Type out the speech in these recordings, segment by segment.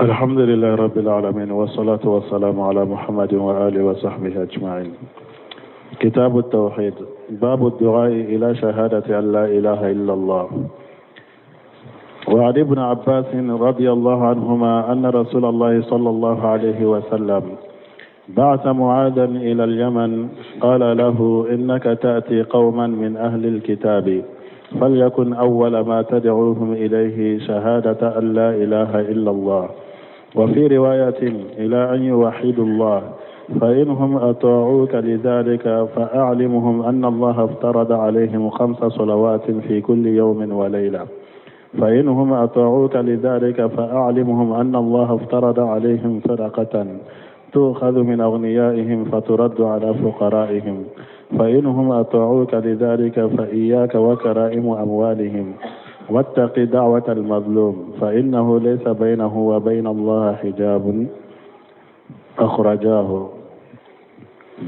الحمد لله رب العالمين والصلاة والسلام على محمد وآله وصحبه أجمعين. كتاب التوحيد، باب الدعاء إلى شهادة أن لا إله إلا الله. وعن ابن عباس رضي الله عنهما أن رسول الله صلى الله عليه وسلم بعث معاذا إلى اليمن، قال له: إنك تأتي قوما من أهل الكتاب، فليكن أول ما تدعوهم إليه شهادة أن لا إله إلا الله، وفي رواية إلى أن يوحدوا الله، فإنهم أطاعوك لذلك فأعلمهم أن الله افترض عليهم 5 صلوات في كل يوم وليلة، فإنهم أطاعوك لذلك فأعلمهم أن الله افترض عليهم صدقة تؤخذ من أغنيائهم فترد على فقرائهم، فإنهم أطاعوك لذلك فإياك وكرائم أموالهم، واتق دعوة المظلوم فإنه ليس بينه وبين الله حجاب. أخرجاه.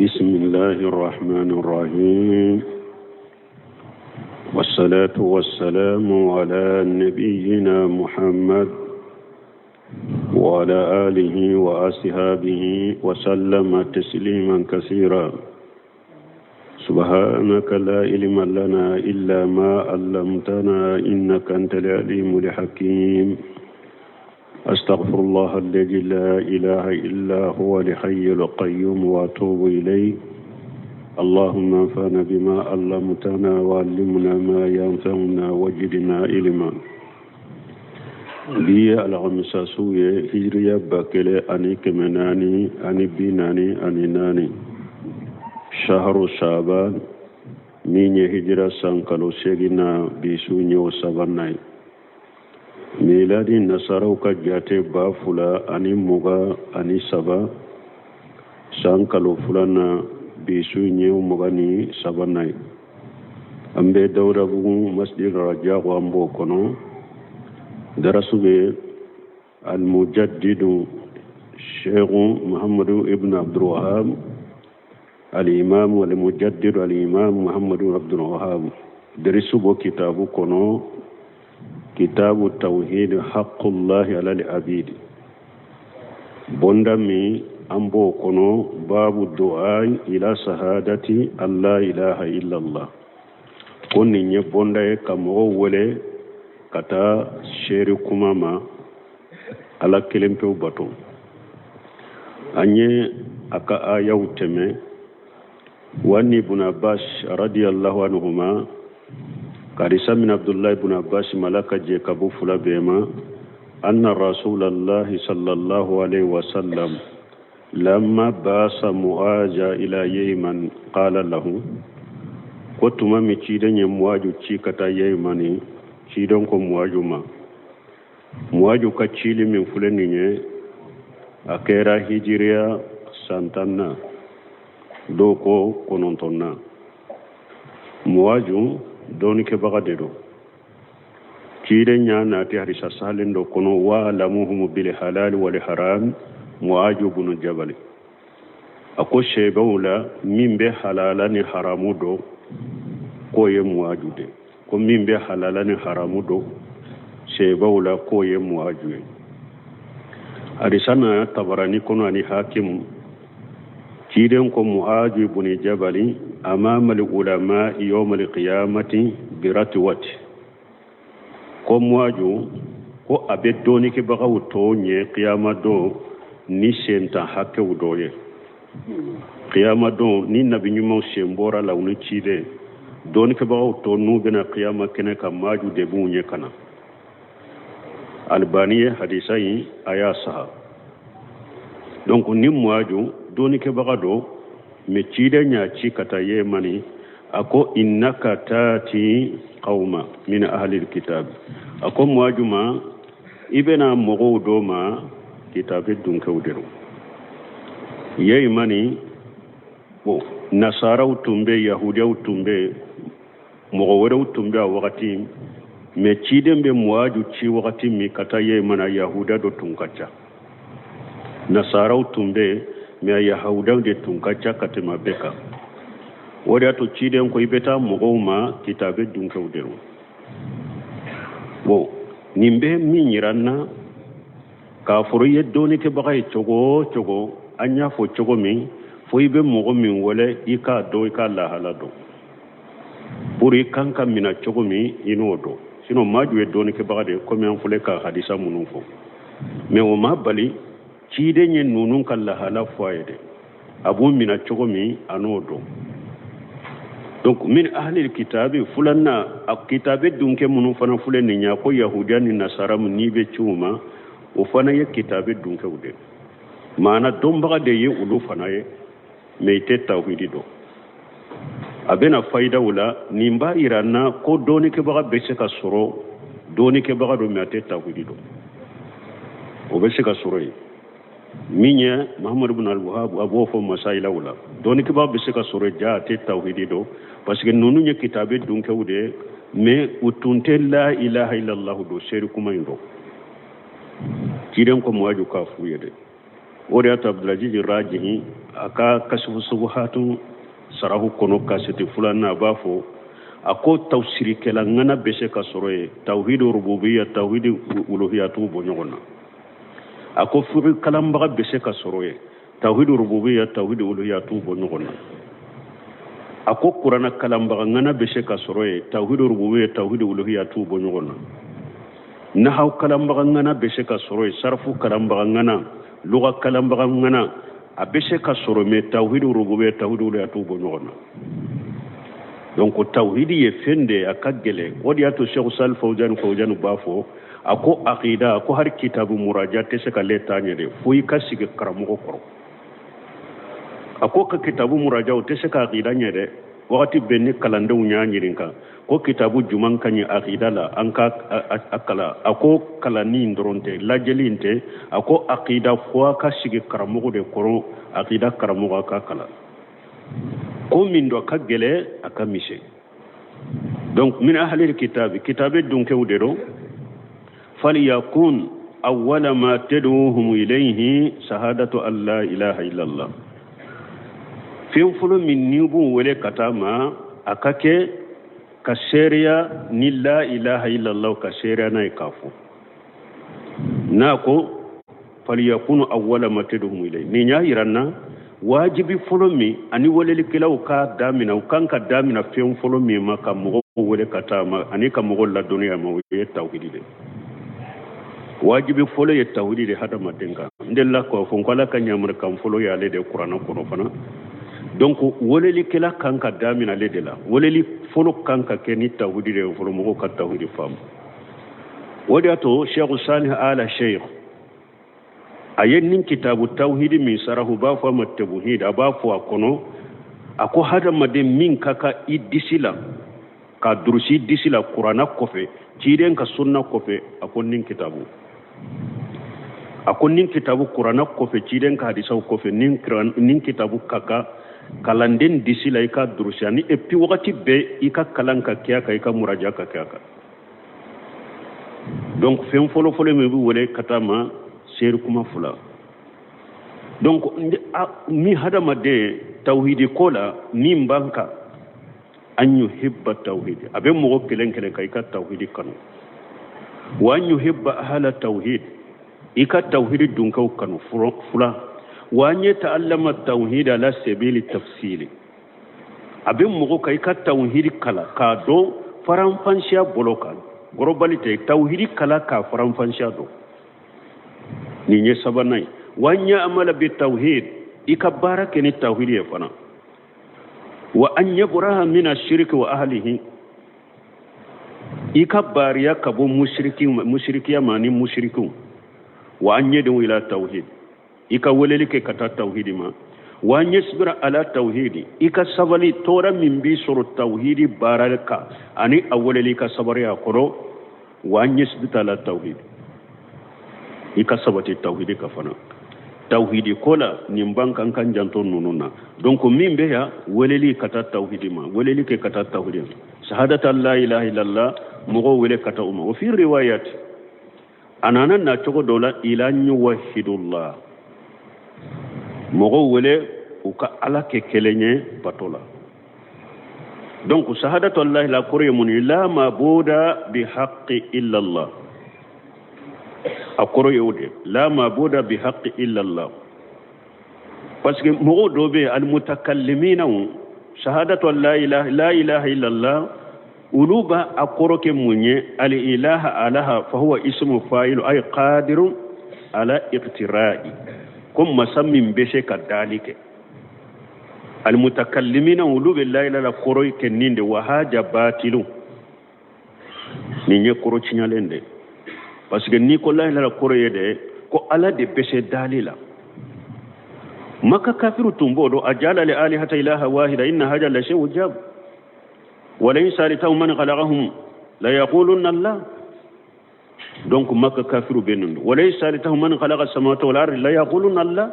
بسم الله الرحمن الرحيم، والصلاة والسلام على نبينا محمد وعلى آله وأصحابه وسلم تسليما كثيرا. سبحانك لا علم لنا إلا ما علمتنا إنك أنت العليم الحكيم. أستغفر الله الذي لا إله إلا هو الحي القيوم وأتوب إليه. اللهم انفعنا بما علمتنا وعلمنا ما ينفعنا وزدنا علما. Bi ye alamisa su ye, hijiriya 1444, shaharu shaban, min ye hijira san kalo seginna, bi su ye o sabanan ye. Miladi nasaraw ka jate 2023, san kalo filanan, bi su ye 23nan ye. An bɛ Dawudabugu Masjid Rajago, an b'o kɔnɔ. Darasu bɛ Almujaddidu Sheikh Muhammadu ibn Abdul Wahab, al-Imam al-Mujaddidu al-Imam Muhammadu Abdul Wahab. Darisu b'o kitabu kɔnɔ, kitabu tawhid haqqullahi ala al-abid. Bonda min an b'o kɔnɔ, babu du'a ila sahadati an la ilaha illallah. Ko nin ye bonda ye ka mɔgɔw wele ka taa seere kuma ma, Ala kelen pewu bato. An ye a ka ayaw tɛmɛ. Wa an ibn Abbas radiyallahu anhuma, karisa min Abdullahi ibn Abbas ma, Ala ka jɛ ka bɔ fila bɛɛ ma, anna rasulallahi sallallahu alaihi wasallam lamma basa Muaja ila Yemen qala lahu, ko tuma min ciden ye Muaju ci ka taa Yemani, ciden ko Muaju ma, Muaju ka cili min filɛ nin ye, a kɛra hijiriya san 10na, dɔw ko 9na. Muaju dɔnnikɛbaga de don. Ciden y'a nati hadisa sahalen dɔ kɔnɔ, wa alamuhum bil halal wal haram Muaju bunu Jabali. A ko sɛbɛnw la min bɛ halala ni haramu dɔn, k'o ye Muaju de. Ko min bɛ halala ni haramu dɔn sɛbɛnw la, k'o ye Muaju ye. Hadisa nana Tabarani kɔnɔ ani Hakimu. Ciden ko Muaju ibn Jabali amama al-ulama yawm al-qiyamati biratwati. Ko Muaju ko a bɛ dɔnnikɛbagaw tɔw ɲɛ kiyama don ni sentan hakɛw dɔ ye. Kiyama don ni nabi ɲumanw sen bɔra la, u ni ciden dɔnnikɛbagaw tɔ n'u bɛna kiyama kɛnɛ kan, Muaju de b'u ɲɛ ka na. Albani ye hadisa in a y'a saha. Donc ni Muaju dɔnnikɛbaga don, mais ciden y'a ci ka taa Yemani, a ko innaka tati qawma min ahli alkitab. A ko Muaju ma, i bɛna mɔgɔw dɔ ma, kitabe dunkɛw de don. Yemani, bon, nasaraw tun bɛ, yahudiyaw tun bɛ, mɔgɔ wɛrɛw tun bɛ a wagati, mais ciden bɛ Muaju ci wagati min ka taa Yemana, yahuda dɔ tun ka ca. Nasaraw tun bɛ, mais yahudaw de tun ka ca ka tɛmɛ bɛɛ kan. O de y'a to ciden ko i bɛ taa mɔgɔw ma, kitabe dunkɛw de don. Bon, nin bɛ min yira n na, K'a fɔrɔ i ye dɔnnikɛbaga ye cogo o cogo, an y'a fɔ cogo min, fo i bɛ mɔgɔ min wele i k'a dɔn, i k'a lahala dɔn, pour i kan ka mina cogo min i n'o dɔn. Sinon maa ju ye dɔnnikɛbaga de ye, komi an filɛ ka hadisa minnu fɔ, mais o ma bali ciden ye ninnu ka lahala fɔ a ye dɛ, a b'u mina cogo min a n'o dɔn. Donc min ahlil kitabi fulanna, a kitabe dunkɛ minnu fana filɛ nin ye, ko yahudiya ni nasara min n'i bɛ ci u ma, o fana ye kitabe dunkɛw de, maana dɔnbaga de ye olu fana ye, mais i tɛ tawhidi dɔn. A bɛna fayidaw la, nin b'a yira n na ko dɔnnikɛbaga bɛ se ka sɔrɔ, dɔnnikɛbaga don mais a tɛ tawhidi dɔn, o bɛ se ka sɔrɔ yen. Min ye Muhammadu bin Al-Wahhab, a b'o fɔ masayilaw la, dɔnnikɛbaga bɛ se ka sɔrɔ ja a tɛ tawhidi dɔn, parce que ninnu ye kitabe dunkɛw de ye, mais u tun tɛ la ilaha illallah dɔn, seeri kuma in dɔn. Ciden ko Muwaju k'a f'u ye dɛ. O de y'a to Abdulaziz Rajihi a ka kasifu subuhatu sarahu kɔnɔ, kaseti filanan, a b'a fɔ a ko tafsirikɛla ŋana bɛ se ka sɔrɔ yen, tawhidi rububiya, tawhidi uluhiya t'u bɔ ɲɔgɔn na. A ko fiqh kalanbaga bɛ se ka sɔrɔ yen, tawhidi rububiya, tawhidi uluhiya t'u bɔ ɲɔgɔn na. A ko kurana kalanbaga ŋana bɛ se ka sɔrɔ yen, tawhidi rububiya, tawhidi uluhiya t'u bɔ ɲɔgɔn na. Nahaw kalanbaga ŋana bɛ se ka sɔrɔ yen, sarafu kalanbaga ŋana, luga kalanbaga ŋana, a bɛ se ka sɔrɔ, mais tawhidi rububiya, tawhidi uluhiya t'u bɔ ɲɔgɔn na. Donc tawhidi ye fɛn de ye, a ka gɛlɛn. O de y'a to Sheikh Salih Fawzan Fawzan b'a fɔ a ko aqida, a ko hali kitabu muraja tɛ se ka le taa ɲɛ dɛ, fo i ka sigi karamɔgɔ kɔrɔ. A ko ka kitabu muraja o tɛ se ka aqida ɲɛ dɛ. Wagati bɛɛ ni kalandenw y'a ɲininka ko kitabu juman ka ɲi aqida la, an ka a kalan. A ko kalanni in dɔrɔn tɛ, lajɛli in tɛ, a ko aqida fo a ka sigi karamɔgɔ de kɔrɔ, aqida karamɔgɔ a ka kalan. Ko min don a ka gɛlɛn, a ka misɛn. Donc min ahlil kitabi, kitabe dunkɛw de don. Falyakun awwala ma tad'uhum ilayhi shahadatu an la ilaha illallah. Fɛn fɔlɔ min n'i b'u wele ka taa ma, a ka kɛ ka seereya ni la ilaha illallah, ka seereya n'a ye k'a fɔ. N'a ko falyakun awwala ma tad'uhum ilayhi, nin y'a yira n na wajibi fɔlɔ min ani welelikɛlaw ka damina, u kan ka damina fɛn fɔlɔ min ma ka mɔgɔw wele ka taa ma ani ka mɔgɔw ladɔnniya ma, o ye tawhidi de. Wajibi fɔlɔ ye tawhidi de hadamaden kan. N delila k'a fɔ n ko Ala ka ɲamarikan fɔlɔ y'ale de kuranɛ kɔnɔ fana. Donc welelikɛla kan ka damina ale de la, weleli fɔlɔ kan ka kɛ ni tawhidi de ye fɔlɔ, mɔgɔw ka tawhidi faamu. O de y'a to Sheikh Salih Ala Sheikh a ye nin kitabu tawhidi min sarahu, b'a fɔ a ma tawhid, a b'a fɔ a kɔnɔ a ko hadamaden min ka kan i disi la, ka durusi disi la kuranna kɔfɛ, ciden ka sunna kɔfɛ, a ko nin kitabu, a ko nin kitabu kuranna kɔfɛ, ciden ka hadisaw kɔfɛ, nin kitabu ka kan kalanden disi la i ka durusi, ani et puis wagati bɛɛ i ka kalan ka kɛ a kan, i ka muraja ka kɛ a kan. Donc fɛn fɔlɔfɔlɔ min bɛ wele ka taa ma, seeri kuma fila. Donc ni hadamaden tawhidi ko la min b'an kan, an yuhibba tawhidi, a bɛ mɔgɔ kelen kelen kan i ka tawhidi kanu, wa an yuhibba ahala tawhid, i ka tawhidi dunkaw kanu fula, wa an yata'allama tawhid ala sabili tafsili, a bɛ mɔgɔ kan i ka tawhidi kalan k'a dɔn faranfansiya bolo kan, gɔrɔbali tɛ, tawhidi kalan k'a faranfansiya dɔn. Nin ye sabanan ye. Wa an ya'mala bi tawhid, i ka baara kɛ ni tawhidi ye fana. Wa an yabraha min ashiriki wa ahlihi, i ka baariya ka bɔ musirikiya ma ni musirikiw. Wa an yad'u ila tawhid, i ka weleli kɛ ka taa tawhidi ma. Wa an yasbira ala tawhidi, i ka sabali tɔɔrɔ min b'i sɔrɔ tawhidi baara kan ani a weleli, i ka sabali a kɔrɔ. Wa an yasbita ala tawhidi, i ka sabati tawhidi ka fana. Tawhidi ko la nin b'an kan kan janto ninnu na. Donc min bɛ yan, weleli ka taa tawhidi ma, weleli kɛ ka taa tawhidi ma, shahadata la ilaha illallah, mɔgɔw wele ka taa o ma. O fi riwayat a nana na cogo dɔ la, ila yuwahidullah, mɔgɔw wele u ka Ala kɛ kelen ye bato la. Donc shahadatu la ilaha kɔrɔ ye mun ye? La mabuda bi haqqi illallah. A kɔrɔ ye o de la mabuda bi haqqi illa Allah. Parce que mɔgɔw dɔw bɛ yen alimutakallimina shahadatu an la ilaha la ilaha illa Allah, olu b'a a kɔrɔ kɛ mun ye? Al ilaha alaha fa huwa ismu fa'ilu ay qadirun ala iqtira'i, ko masa min bɛ se ka dali kɛ. Almutakallimina olu bɛ la ilaha kɔrɔ kɛ nin de wa haja batilu, nin ye kɔrɔ tiɲɛlen de. Parce que n'i ko la ilaha kɔrɔ ye de ko Ala de bɛ se dali la. Maka kafiru tun b'o dɔn, ajala li alihata ilaha wahida inna haja la shay'un ujab wala in salitahum man khalaqahum la yaqulunna Allah. Donc Maka kafiru bɛ nin dɔn, wala in salitahum man khalaqa samawati wal ardi la yaqulunna Allah.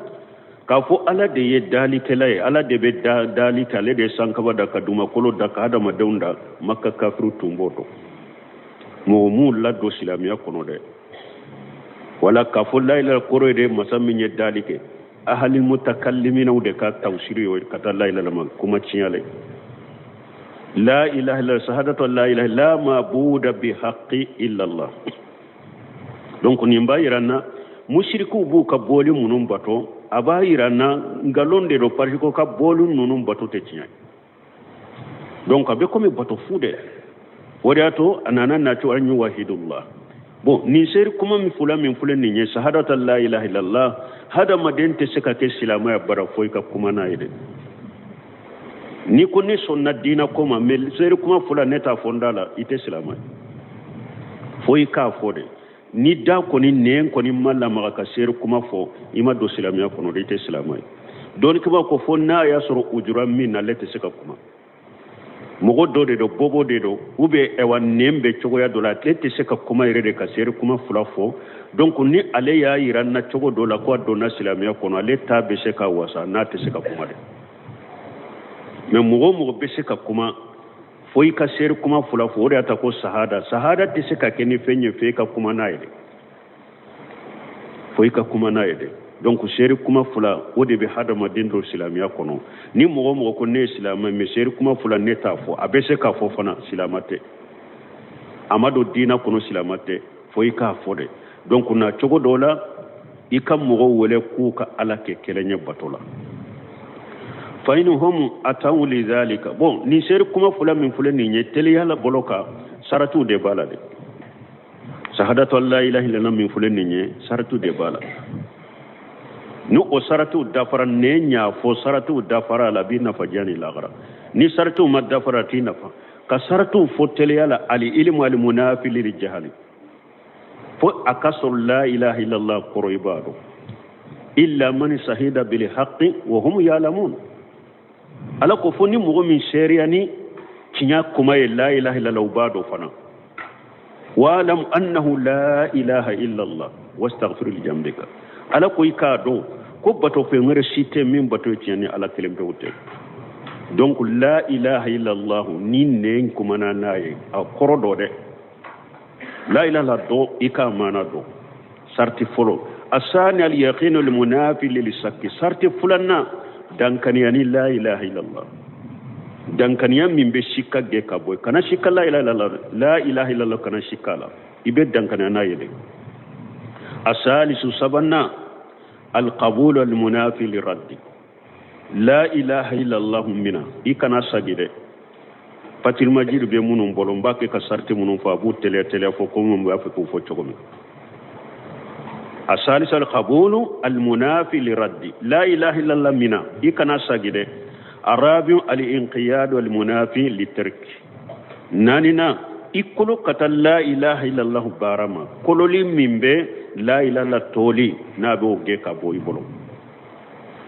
K'a fɔ Ala de ye dalikɛla ye, Ala de bɛ dali kɛ, ale de ye sankaba da ka dugumakolo da ka hadamadenw da. Maka kafiru tun b'o dɔn, mɔgɔ m'u ladon silamɛya kɔnɔ dɛ. Wala k'a fɔ la ilaha kɔrɔ ye de masa min ye dali kɛ. Ahali mutakalliminaw de ka tawsiri ye ka taa la ilaha ma kuma tiɲɛ le. La ilaha illa shahadatu la ilaha la mabuda bi haqqi illa Allah. Donc nin b'a yira n na musirikuw b'u ka bɔli minnu bato, a b'a yira n na nkalon de don, parce que ka bɔli ninnu bato tɛ tiɲɛ. Donc a bɛ komi bato fu de. O de y'a to a nana nacogo an yuwahidullah. Bon, nin seri kuma min fila min filɛ nin ye, sahadatu la ilaha illallah, hadamaden tɛ se ka kɛ silamɛya bara foyi ka kuma n'a ye dɛ. N'i ko ne sɔnna diinɛ ko ma, mais seri kuma fila ne t'a fɔ n da la, i tɛ silamɛ ye. Fo i k'a fɔ de. Ni da kɔni nɛn kɔni ma lamaga ka seri kuma fɔ, i ma don silamɛya kɔnɔ dɛ, i tɛ silamɛ ye. Dɔnnikɛbaaw ko fo n'a y'a sɔrɔ ujura min na ale tɛ se ka kuma. Mɔgɔ dɔ de don, bobo de don, ou bien ɛwa nɛn bɛ cogoya dɔ la, ale tɛ se ka kuma yɛrɛ de ka seri kuma fila fɔ. Donc ni ale y'a yira n na cogo dɔ la ko a donna silamɛya kɔnɔ, ale ta bɛ se ka wasa n'a tɛ se ka kuma dɛ. Mais mɔgɔ o mɔgɔ bɛ se ka kuma, fo i ka seri kuma fila fɔ. O de y'a ta ko sahada. Sahada tɛ se ka kɛ ni fɛn ye fo i ka kuma n'a ye dɛ, fo i ka kuma n'a ye dɛ. Donc seri kuma fila o de bɛ hadamaden don silamɛya kɔnɔ. Ni mɔgɔ o mɔgɔ ko ne ye silamɛ, mais seri kuma fila ne t'a fɔ, a bɛ se k'a fɔ fana, silamɛ tɛ. A ma don diinɛ kɔnɔ, silamɛ tɛ, fo i k'a fɔ dɛ. Donc na cogo dɔ la i ka mɔgɔw wele k'u ka Ala kɛ kelen ye bato la. Fa in hum ataw li zalika. Bon, nin seri kuma fila min filɛ nin ye teliya la bolo kan, saratiw de b'a la dɛ. Sahadatu an la ilaha illallah min filɛ nin ye, saratiw de b'a la. Ni o saratiw dafara, nɛn y'a fɔ saratiw dafara a la, a b'i nafa diɲɛ ni lahara. Ni saratiw ma dafara, a t'i nafa. Ka saratiw fɔ teliya la, ali ilmu al munafi lil jahali, fo a ka sɔrɔ la ilaha illallah kɔrɔ i b'a dɔn. Illa man sahida bil haqqi wa hum ya'lamun. Ala ko fo ni mɔgɔ min seereya ni tiɲɛ kuma ye la ilaha illallah, u b'a dɔn fana. Wa'lam annahu la ilaha illallah wastaghfir li jambika. Ala ko i k'a dɔn ko bato fɛn wɛrɛ si tɛ min bato ye tiɲɛ ni Ala kelen pewu tɛ. Donc la ilaha illallah ni nɛn kumana n'a ye, a kɔrɔ dɔ dɛ. La ilaha illallah dɔn, i k'a maana dɔn. Sarti fɔlɔ. Asani al yaqinu al munafi lil shakki. Sarti filanan, dankaniya ni la ilaha illallah. Dankaniya min bɛ sikka gɛn ka bɔ yen. Kana sikka la ilaha illallah, la ilaha illallah kana sikka la. I bɛ dankaniya n'a ye dɛ. Asalisu sabanan, al qabulu al munafi li raddi. La ilaha illallah mina, i kana sagi dɛ. Fatil Majid bɛ minnu bolo, n b'a kɛ ka sariti minnu fɔ, a b'u teliya teliya fɔ komi n b'a fɛ k'u fɔ cogo min. Asalisa al qabulu al munafi li raddi. La ilaha illallah mina, i kana sagi dɛ. Arabiu al inqiyadu al munafi li tarki. Naaninan, i kolo ka taa la ilaha illallah baara ma. Kololi min bɛ la ilaha illallah toli, n'a b'o gɛn ka bɔ i bolo.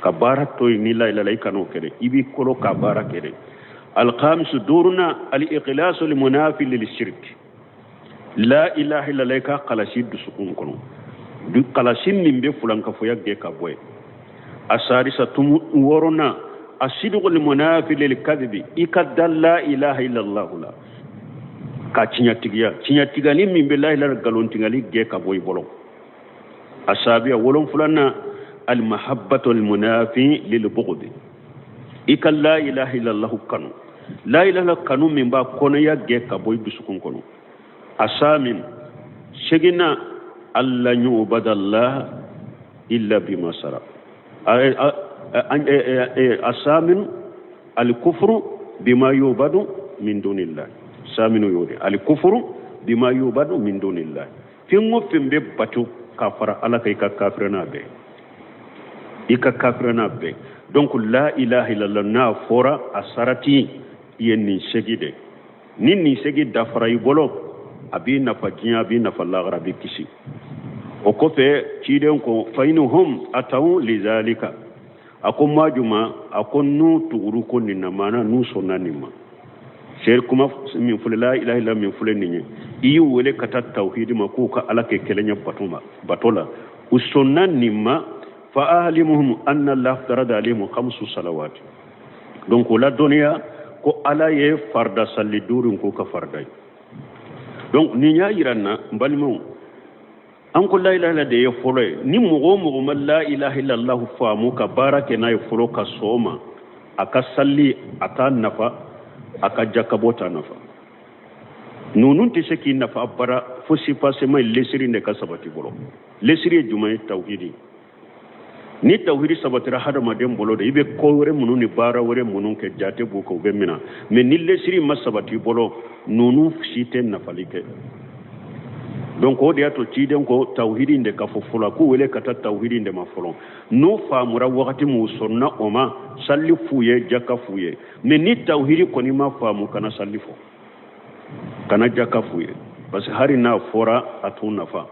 Ka baara to yen ni la ilaha illallah, i kan'o kɛ dɛ. I b'i kolo ka baara kɛ dɛ. Alkhamisu duurunan, al ikhlasu al munafi lil shirk. La ilaha illallah i ka kalasi dusukun kɔnɔ. Du kalasi min bɛ fulankafoya gɛn ka bɔ yen. Asarisa tumu wɔɔrɔnan, asidiku al munafi lil kadhibi. I ka da la ilaha illallah la. Ka tiɲɛtigiya. Tiɲɛtigiyali min bɛ la ilaha nkalontigɛli gɛn ka bɔ i bolo. Asabiya wolonfilanan, al mahabbatu al munafi lil bughdi. I ka la ilaha illallah kanu. La ilaha illallah kanu min b'a kɔnɔya gɛn ka bɔ i dusukun kɔnɔ. Asamin seginna, alla yu'badallah illa bima sara. Asaminu alikufuru bima yubadu min dunillah. Saminu y'o de, alikufuru bima yubadu min dunillah. Fɛn o fɛn bɛ bato ka fara Ala kan, i ka kafiri n'a bɛɛ, i ka kafiri n'a bɛɛ. Donc la ilaha illallah n'a fɔra, a sarati i ye nin segi de. Ni nin segi dafara i bolo, a b'i nafa diɲɛ, a b'i nafa lahara, a b'i kisi. O kɔfɛ ciden ko fa inhum ataw lizalika, a ko majuma, a ko n'u tuguru ko nin na, maana n'u sɔnna nin ma. Seri kuma min filɛ, la ilaha illallah min filɛ nin ye, i y'u wele ka taa tawhidi ma k'u ka Ala kɛ kelen ye bato ma, bato la, u sɔnna nin ma. Fa ahlimuhum anna Allah farada alayhim khamsu salawat. Donc o la dɔnniya ko Ala ye farida salli duuru k'u ka farida ye. Donc nin y'a yira n na, n balimaw, an ko la ilaha illallah de ye fɔlɔ ye. Ni mɔgɔ o mɔgɔ ma la ilaha illallah faamu ka baara kɛ n'a ye fɔlɔ ka sɔn o ma, a ka salli a t'a nafa, a ka jakabɔ t'a nafa. Ninnu tɛ se k'i nafa bara fo soubassement lesiri de ka sabati bolo. Lesiri ye jumɛn ye? Tawhidi. Ni tawhidi sabatira hadamaden bolo de, i bɛ ko wɛrɛ minnu ni baara wɛrɛ minnu kɛ, jate b'u kan, u bɛ minɛ. Mais ni lesiri ma sabati bolo, ninnu si tɛ nafali kɛ. Donc o de y'a to ciden ko tawhidi de ka fɔ fɔlɔ, k'u wele ka taa tawhidi de ma fɔlɔ. N'u faamura wagati min, u sɔnna o ma, salli f'u ye, jaka f'u ye. Mais ni tawhidi kɔni ma faamu, kana salli fɔ, kana jaka f'u ye, parce que hali n'a fɔra a t'u nafa.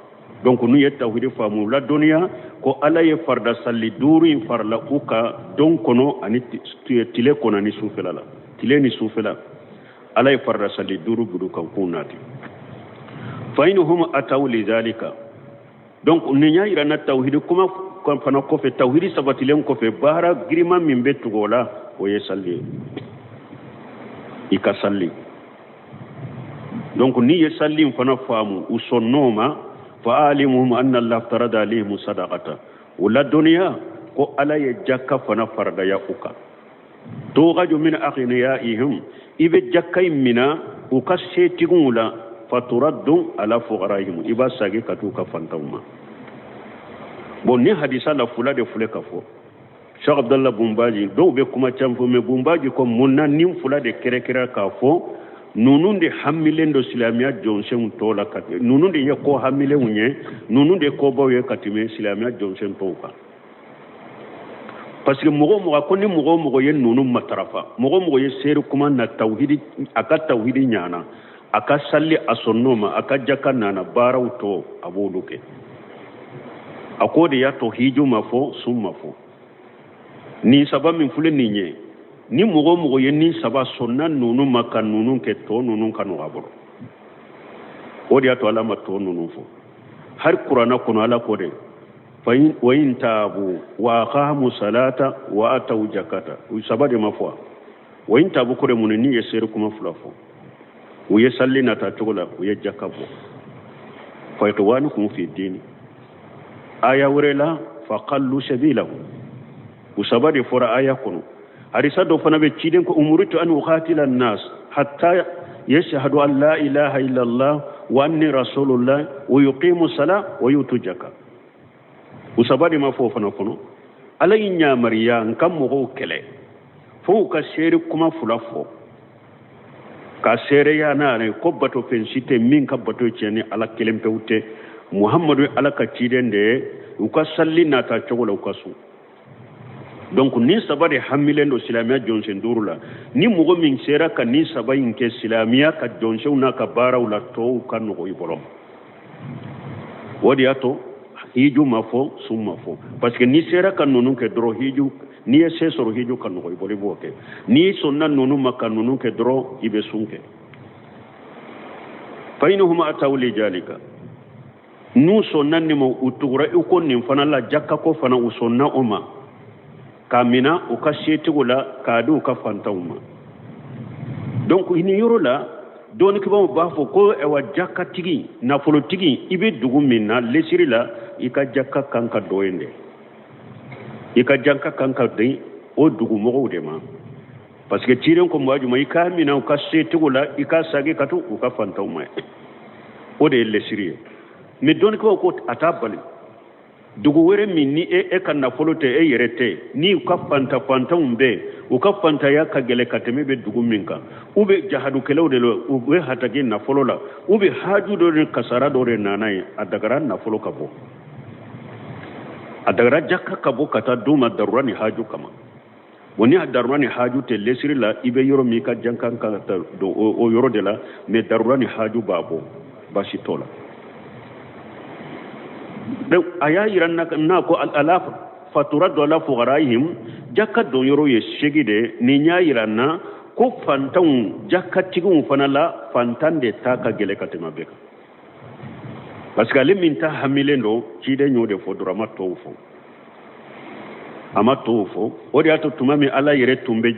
Donc n'u ye tawhidi faamu, la dɔnniya ko Ala ye farida salli duuru in farila u ka don kɔnɔ ani tile kɔnɔ ani sufɛla la, tile ni sufɛla, Ala ye farida salli duuru bila u kan k'u nati. Fa inhum ataw lidhalika. Donc nin y'a yira na tawhidi kuma fana kɔfɛ, tawhidi sabatilen kɔfɛ, baara girinman min bɛ tugu o la, o ye salli ye, i ka salli. Donc n'i ye salli in fana faamu, u sɔnn'o ma, fa alimuhum anna Allah farada alayhim sadaqata. O la dɔnniya ko Ala ye jaka fana faradaya u kan. Tughaju min aghniyaihim, i bɛ jaka in mina u ka setigiw la, faturaddu ala fuqaraihim, i b'a sagi ka t'u ka fantanw ma. Bon, ni hadisa la fula de filɛ ka fɔ Cheikh Abdallah Bunbaji, dɔw bɛ kuma caman fɔ, mais Bunbaji ko mun na nin fula de kɛrɛkɛrɛ k'a fɔ ninnu de hamilen don silamɛya jɔnsenw tɔw la, ka ninnu de ye ko hamilenw ye, ninnu de ye kobaw ye ka tɛmɛ silamɛya jɔnsen tɔw kan? Parce que mɔgɔ o mɔgɔ ko ni mɔgɔ o mɔgɔ ye ninnu matarafa, mɔgɔ o mɔgɔ ye seere kuma na tawhidi, a ka tawhidi ɲana, a ka salli a sɔnn'o ma, a ka jaka nana, baaraw tɔ a b'olu kɛ. A k'o de y'a to hiju ma fɔ, sun ma fɔ. Nin saba min filɛ nin ye, ni mɔgɔ o mɔgɔ ye nin saba sɔnna ninnu ma ka ninnu kɛ, tɔ ninnu ka nɔgɔ a bolo. O de y'a to Ala ma tɔ ninnu fɔ. Hali kuranna kɔnɔ, Ala ko de wa in tabu wa aqamu salata wa ataw jakata, u saba de ma fɔ. Wa in tabu kɔrɔ mun? Ni ye seere kuma fila fɔ, u ye salli nata cogo la, u ye jaka bɔ, fa ikhwanukum fi dini. Aya wɛrɛ la, fa qallu sabilahu, u saba de fɔra aya kɔnɔ. Hadisa dɔ fana bɛ ciden ko umuritu an uqatila an-nas hatta yashhadu an la ilaha illallah wa anni rasulullah wa yuqimu sala wa yutu jaka. U saba de ma fɔ o fana kɔnɔ. Ala y'i yamariya n ka mɔgɔw kɛlɛ fo u ka seere kuma fila fɔ ka seereya n'a yɛrɛ ko bato fɛn si tɛ min ka bato tiɲɛ ni Ala kelen pewu tɛ, Muhamadu ye Ala ka ciden de ye, u ka salli nata cogo la, u ka sun. Donc nin saba de hamilen don silamɛya jɔnsen duuru la. Ni mɔgɔ min sera ka nin saba in kɛ silamɛya ka jɔnsenw n'a ka baaraw la, tɔw ka nɔgɔ i bolo. O de y'a to hiju ma fɔ, sun ma fɔ, parce que n'i sera ka ninnu kɛ dɔrɔn, hiju, n'i ye se sɔrɔ, hiju ka nɔgɔ i bolo, i b'o kɛ. N'i sɔnna ninnu ma ka ninnu kɛ dɔrɔn, i bɛ sun kɛ. Fa inhum ataw li jalika, n'u sɔnna nin ma, u tugura i ko nin fana la, jakako fana u sɔnna o ma, k'a mina u ka setigiw la k'a di u ka fantanw ma. Donc nin yɔrɔ la, dɔnnikɛbaaw b'a fɔ ko ayiwa, jakatigi, nafolotigi, i bɛ dugu min na lesiri la, i ka jaka kan ka dɔ yen dɛ, i ka jaka kan ka di o dugumɔgɔw de ma, parce que ciden ko maa jumɛn, i k'a minɛ u ka setigiw la, i k'a sagi ka to u ka fantanw ma. O de ye lesiri ye. Mais dɔnnikɛlaw ko a t'a bali dugu wɛrɛ min ni e ka nafolo tɛ e yɛrɛ tɛ ni u ka fanta fantanw bɛ u ka fantaya ka gɛlɛn ka tɛmɛ bɛ dugu min kan u bɛ jahadukɛlaw de la u bɛ hataki nafolo la u bɛ haju dɔ ni kasara dɔ de nana ye a dagara nafolo ka bɔ a dagara jaka ka bɔ ka taa d'u ma darura ni haju kama. Bon ni darura ni haju tɛ lesiri la i bɛ yɔrɔ min i ka jankan ka taa don o yɔrɔ de la mais darura ni haju b'a bɔ baasi t'o la. Donc a y'a yira n'a ko ala faturaddu ala fuqaraihim jaka don yɔrɔ ye seegin de nin y'a yira n na ko fantanw jakatigiw fana la fantan de ta ka gɛlɛn ka tɛmɛ bɛɛ kan parce que ale min ta hamilen don ciden y'o de fɔ dɔrɔn a ma tɔw fɔ a ma tɔw fɔ o de y'a to tuma min ala yɛrɛ tun bɛ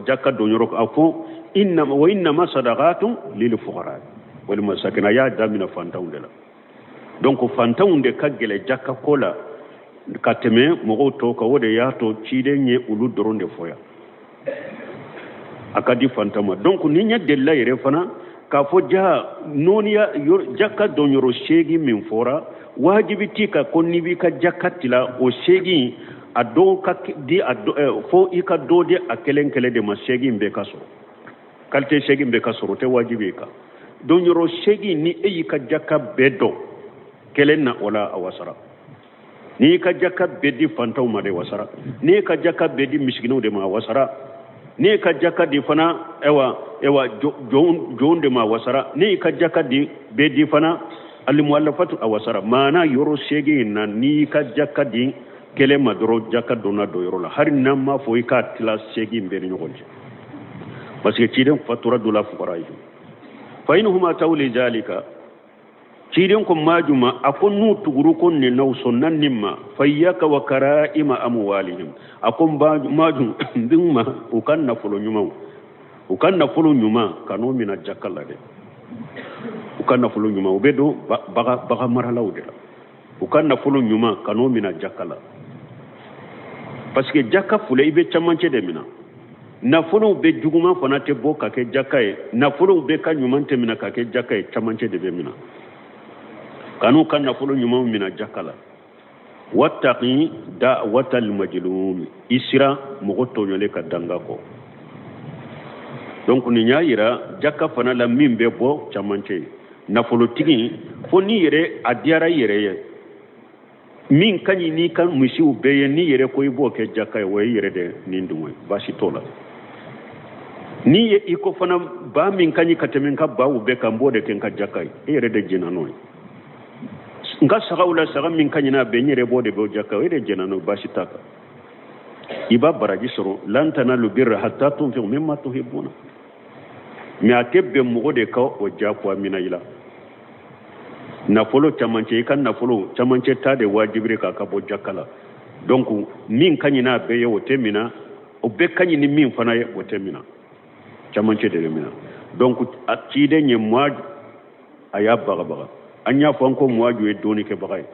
jaka don yɔrɔ a fɔ innama wa innama sadaqatu lil fuqara wal masakin a y'a daminɛ fantanw de la. Donc fantanw de ka gɛlɛn jaka ko la ka tɛmɛ mɔgɔw tɔw kan o de y'a to ciden ye olu dɔrɔn de fɔ yan a ka di fantan ma. Donc ni ɲɛ delila yɛrɛ fana k'a fɔ ja nɔɔniya jaka don yɔrɔ seegin min fɔra wajibi t'i kan ko n'i b'i ka jaka tila o seegin a dɔw ka di a fo i ka dɔ di a kelen kelen de ma seegin bɛɛ ka sɔrɔ qualité seegin bɛɛ ka sɔrɔ o tɛ wajibi ye kan. Don yɔrɔ seegin ni e y'i ka jaka bɛɛ dɔn kelen na o la a wasara n'i y'i ka jaka bɛɛ di fantanw ma de wasara n'i y'i ka jaka bɛɛ di misikinɛw de ma a wasara n'i y'i ka jaka di fana ewa ewa jɔnw de ma a wasara n'i y'i ka jaka di bɛɛ di fana alimualafatu a wasara. Maana yɔrɔ seegin in na n'i y'i ka jaka di kelen ma dɔrɔn jaka donna dɔ yɔrɔ la hali n'an m'a fɔ i k'a tila seegin bɛɛ ni ɲɔgɔn cɛ parce que ciden fatura dɔ la fugara ye fa inhum ataw li zalika ciden ko majuma a ko n'u tuguru ko ninaw sɔnna nin ma fa iyyaka wa kara'ima amwalihim a ko maju n bɛ ma u ka nafolo ɲumanw u ka nafolo ɲuman kan'o mina jaka la dɛ u ka nafolo ɲuman u bɛ don bagan maralaw de la u ka nafolo ɲuman kan'o mina jaka la parce que jaka fula i bɛ camancɛ de mina nafolow bɛ juguman fana tɛ bɔ ka kɛ jaka ye nafolow bɛ ka ɲuman tɛ mina ka kɛ jaka ye camancɛ de bɛ mina kan'u ka nafolo ɲumanw mina jaka la. Wattaqi da'watal majlum i sira mɔgɔ tɔɲɔlen ka danga kɔ. Donc nin y'a yira jaka fana la min bɛ bɔ camancɛ ye nafolotigi fo n'i yɛrɛ a diyara i yɛrɛ ye min ka ɲi n'i ka misiw bɛɛ ye n'i yɛrɛ ko i b'o kɛ jaka ye o ye i yɛrɛ de nin dun ye baasi t'o la. N'i ye i ko fana ba min ka ɲi ka tɛmɛ n ka baw bɛɛ kan n b'o de kɛ n ka jaka ye e yɛrɛ de jɛnna n'o ye n ka sagaw la saga min ka ɲi n'a bɛɛ n yɛrɛ b'o de bɔ jaka ye o de jɛnna n'o ye baasi t'a kan i b'a baraji sɔrɔ lan tanalu birra hatta tunfiqu mimma tuhibbuna mais a tɛ bɛn mɔgɔ de ka o diyagoya mina i la nafolo camancɛ i ka nafolo camancɛ ta de wajibiri k'a ka bɔ jaka la. Donc min ka ɲi n'a bɛɛ ye o tɛ mina o bɛɛ ka ɲi ni min fana ye o tɛ mina camancɛ de bɛ mina. Donc a ciden ye Muaju a y'a bagabaga an y'a fɔ an ko Muaju ye dɔnnikɛbaga ye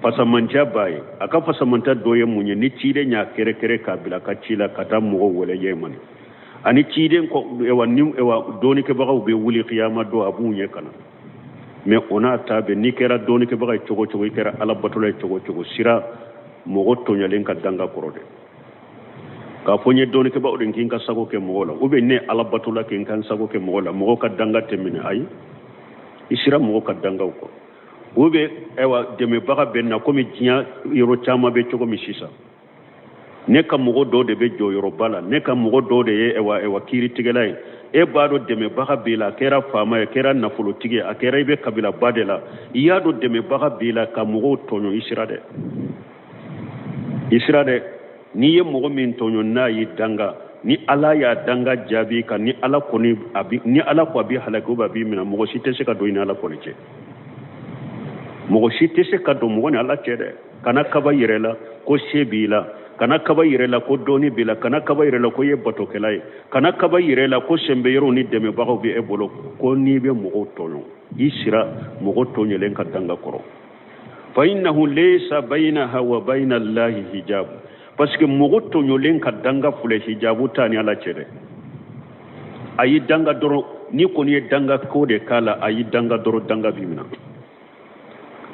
fasamantiya b'a ye a ka fasamanta dɔ ye mun ye ni ciden y'a kɛrɛkɛrɛ k'a bila ka ci la ka taa mɔgɔw wele Yemani ani ciden kɔ ewa ni ewa dɔnnikɛbagaw bɛ wuli kiyama don a b'u ɲɛ ka na mais o n'a ta bɛɛ n'i kɛra dɔnnikɛbaga ye cogo cogo i kɛra ala batola ye cogo cogo sira mɔgɔ tɔɲɔlen ka danga kɔrɔ dɛ k'a fɔ n ye dɔnnikɛbagaw de k'i ka sago kɛ mɔgɔw la ou bien ne ala batola k'i ka sago kɛ mɔgɔw la mɔgɔw ka danga tɛ minɛ ayi i sira mɔgɔw ka dangaw kɔ ou bien ayiwa dɛmɛbaga bɛ na komi diɲɛ yɔrɔ caman bɛ cogo min sisan ne ka mɔgɔ dɔw de bɛ jɔyɔrɔba la ne ka mɔgɔ dɔw de ye ayiwa kiiritigɛla ye e b'a dɔn dɛmɛbaga b'i la a kɛra faama ye a kɛra nafolotigi ye a kɛra i bɛ kabilaba de la i y'a dɔn dɛmɛbaga b'i la ka mɔgɔw tɔɲɔ i sira dɛ i sira dɛ n'i ye mɔgɔ min tɔɲɔ n'a y'i danga ni ala y'a danga jaabi kan ni ala kɔni a bi ni ala ko a b'i halaki ou a b'i minɛ mɔgɔ si tɛ se ka don i ni ala kɔni cɛ mɔgɔ si tɛ se ka don mɔgɔ ni ala cɛ dɛ kana kaba yɛrɛ la ko se b'i la kana kaba yɛrɛ la ko dɔɔni b'i la kana kaba yɛrɛ la ko i ye batokɛla ye kana kaba yɛrɛ la ko sɛnbɛyɔrɔw ni dɛmɛbagaw bɛ e bolo ko n'i bɛ mɔgɔw tɔɲɔ i sira mɔgɔ tɔɲɔlen ka danga kɔrɔ fa innahu laysa baynaha wa bayna allahi hijab parce que mɔgɔ tɔɲɔlen ka danga filɛ hijabu t'a ni ala cɛ dɛ a y'i danga dɔrɔn n'i kɔni ye danga ko de k'a la a y'i danga dɔrɔn danga b'i minɛ.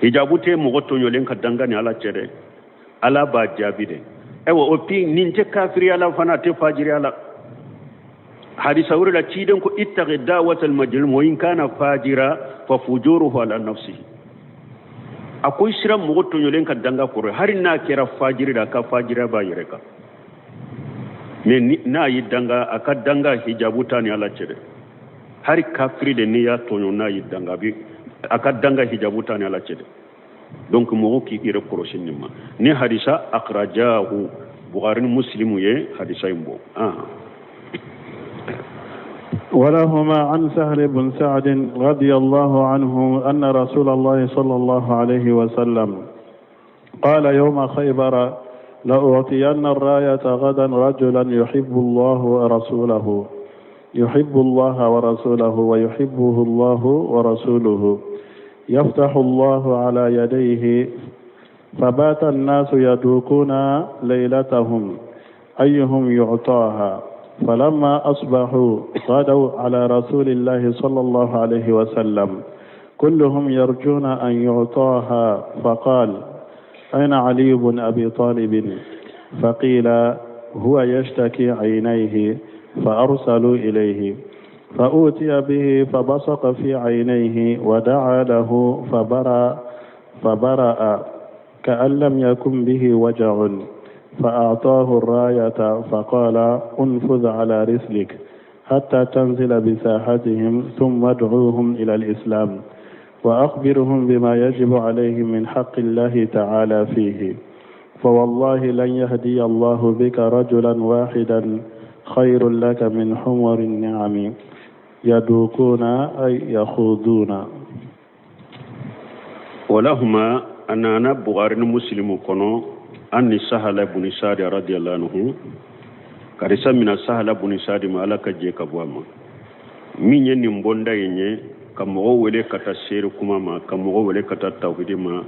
Hijabu tɛ mɔgɔ tɔɲɔlen ka danga ni Ala cɛ dɛ, Ala b'a jaabi de. Ayiwa, o pi nin tɛ kafiriya la fana, a tɛ fajiriya la. Hadisa wɛrɛ la, ciden ko ittaqi da'watal majlum wa in kana fajira fa fujuruhu ala nafsihi. A ko i siran mɔgɔ tɔɲɔlen ka danga kɔrɔ, hali n'a kɛra fajiri la, a ka fajiriya b'a yɛrɛ kan. Mais n'a y'i danga, a ka danga hijabu t'a ni Ala cɛ dɛ. Hali kafiri de, n'i y'a tɔɲɔ, n'a y'i danga, a bi a ka danga hijabu t'a ni Ala cɛ dɛ. Donc mɔgɔ k'i yɛrɛ kɔlɔsi nin ma. Ni hadisa akhrajahu Bukhari ni Muslimu ye hadisa in bɔ. ولهما عن سهل بن سعد رضي الله عنه أن رسول الله صلى الله عليه وسلم قال يوم خيبر لأعطين الراية غدا رجلا يحب الله ورسوله يحب الله ورسوله ويحبه الله ورسوله يفتح الله على يديه. فبات الناس يدوكون ليلتهم أيهم يعطاها، فلما أصبحوا غدوا على رسول الله صلى الله عليه وسلم كلهم يرجون أن يعطاها، فقال أين علي بن أبي طالب؟ فقيل هو يشتكي عينيه، فأرسلوا إليه فأوتي به فبصق في عينيه ودعا له فبرأ كأن لم يكن به وجع، فأعطاه الراية فقال انفذ على رسلك حتى تنزل بساحتهم ثم ادعوهم إلى الإسلام وأخبرهم بما يجب عليهم من حق الله تعالى فيه، فوالله لن يهدي الله بك رجلا واحدا خير لك من حمر النعم يدوكون أي يخوضون. ولهما أننا بغارن مسلم كنو أني سهل بن سعد رضي الله عنه karisa mina Sahala bun Saadi ma, Ala ka jɛ ka bɔ a ma, min ye nin bonda in ye ka mɔgɔw wele ka taa seere kuma ma, ka mɔgɔw wele ka taa tawhidi ma.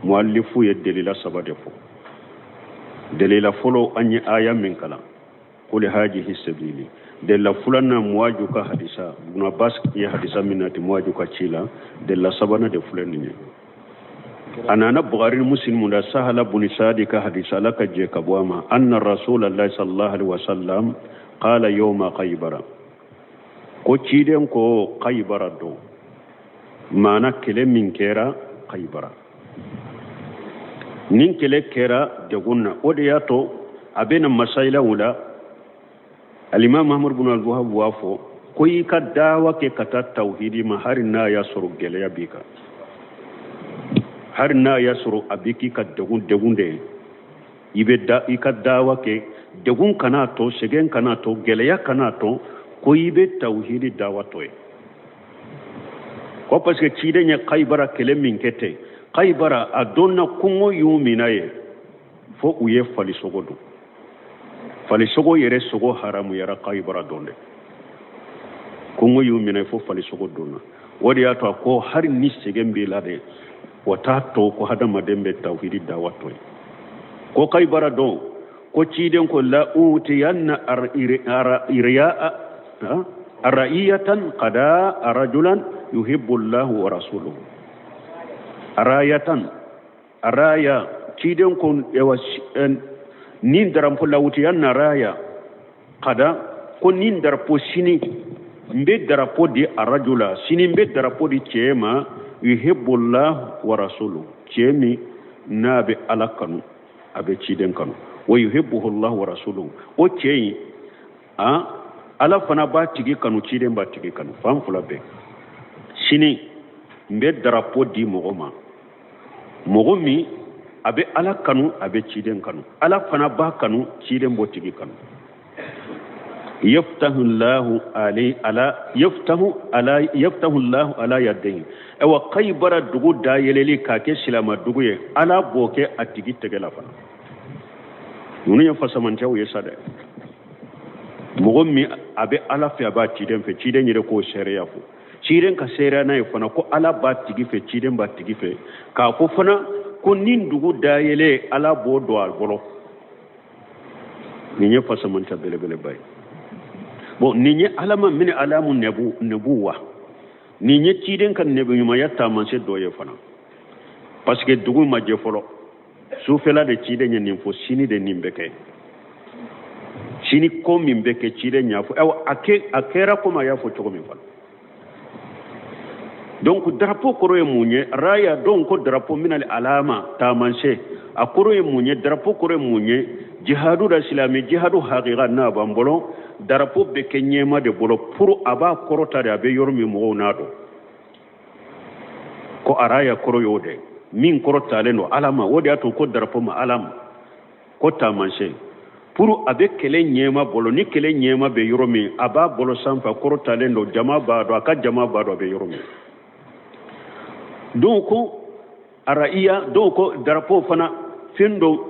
Muallifu ye delila saba de fɔ. Delila fɔlɔ, an ye aya min kalan, qul hajihi sabili. Delila filanan, Muwaju ka hadisa, Ibn Abbas ye hadisa min nati Muwaju ka ci la. Delila sabanan de filɛ nin ye, a nana Bukhari ni Muslim da Sahala bun Sadi ka hadisa, Ala ka jɛ ka bɔ a ma, anna Rasulallah sallallahu alaihi wasallam qala yawma Khaybara, ko ciden ko Khaybara don, maana kɛlɛ min kɛra Khaybara, nin kɛlɛ kɛra degun na. O de y'a to a bɛna masailaw la, Alimam Muhammad bin Abdul Wahab b'a fɔ ko i ka dawa kɛ ka taa tawhidi ma, hali n'a y'a sɔrɔ gɛlɛya b'i kan, hali n'a y'a sɔrɔ a bɛ k'i ka degun degun de ye, i bɛ da i ka dawa kɛ. Degun kana to, sɛgɛn kana to, gɛlɛya kana to ko i bɛ tawhidi dawa to ye. Ko parce que ciden ye Khaybara kɛlɛ min kɛ ten, Khaybara a donna kɔngɔ y'u minɛ ye fo u ye falisogo dun. Falisogo yɛrɛ sogo haramuyara Khaybara don dɛ. Kɔngɔ y'u minɛ fo falisogo donna. O de y'a to a ko hali ni sɛgɛn b'i la dɛ, o t'a to ko hadamaden bɛ tawhidi dawa to ye. Ko Khaybara don, ko ciden ko la utiyanna ara'iyatan qada rajulan yuhibbu Allahu wa rasuluhu. Arayatan araya, ciden ko ewa nin darampo la utiyanna raya qada, ko nin darapo sini n bɛ darapo di arajula, sini n bɛ darapo di cɛ ma, yuhibbu Allah wa rasuluhu, cɛ min n'a bɛ Ala kanu, a bɛ ciden kanu, wa yuhibbuhu Allah wa rasuluhu, o cɛ in Ala fana b'a tigi kanu, ciden b'a tigi kanu, fan fila bɛɛ. Sini n bɛ darapo di mɔgɔ ma, mɔgɔ min a bɛ Ala kanu, a bɛ ciden kanu, Ala fana b'a kanu, ciden b'o tigi kanu. Yaftahu Allahu alai ala yaftahu ala yaftahu Allahu ala yadayhi. Awa Khaybara dugu dayɛlɛli k'a kɛ silama dugu ye, Ala b'o kɛ a tigi tɛgɛ la fana. Ninnu ye fasamantiyaw ye sa dɛ. Mɔgɔ min a bɛ Ala fɛ, a b'a ciden fɛ, ciden yɛrɛ k'o seereya fɔ, ciden ka seereya n'a ye fana ko Ala b'a tigi fɛ, ciden b'a tigi fɛ, k'a fɔ fana ko ni dugu dayɛlɛ, Ala b'o don a bolo. Nin ye fasamantiya belebeleba ye. Bon, nin ye alama min alamu nebu wa, nin ye ciden ka nebu ɲumanya taamasiyɛn dɔ ye fana. Parce que dugu ma jɛ fɔlɔ, sufɛla de ciden ye nin fɔ, sini de nin bɛ kɛ, sini ko min bɛ kɛ ciden y'a fɔ. Ayiwa, a kɛra komi a y'a fɔ cogo min fana. Donc drapeau kɔrɔ ye mun ye? Raya donc ko drapeau minal alama, taamasiyɛn, a kɔrɔ ye mun ye? Drapeau kɔrɔ ye mun ye? Jihadu la, silamɛ jihadu hakika n'a b'an bolo, drapeau bɛ kɛ ɲɛmaa de bolo pour a b'a kɔrɔta de, a bɛ yɔrɔ min mɔgɔw n'a dɔn ko araya kɔrɔ y'o de min kɔrɔtalen don alama. O de y'a to ko drapeau ma alama, ko taamasiyɛn, pour a bɛ kɛlɛ ɲɛmaa bolo. Ni kɛlɛ ɲɛmaa bɛ yɔrɔ min, a b'a bolo sanfɛ, kɔrɔtalen don, jama b'a dɔn, a ka jama b'a dɔn a bɛ yɔrɔ min. Donc ko araiya, dɔw ko drapeau fana fɛn dɔ,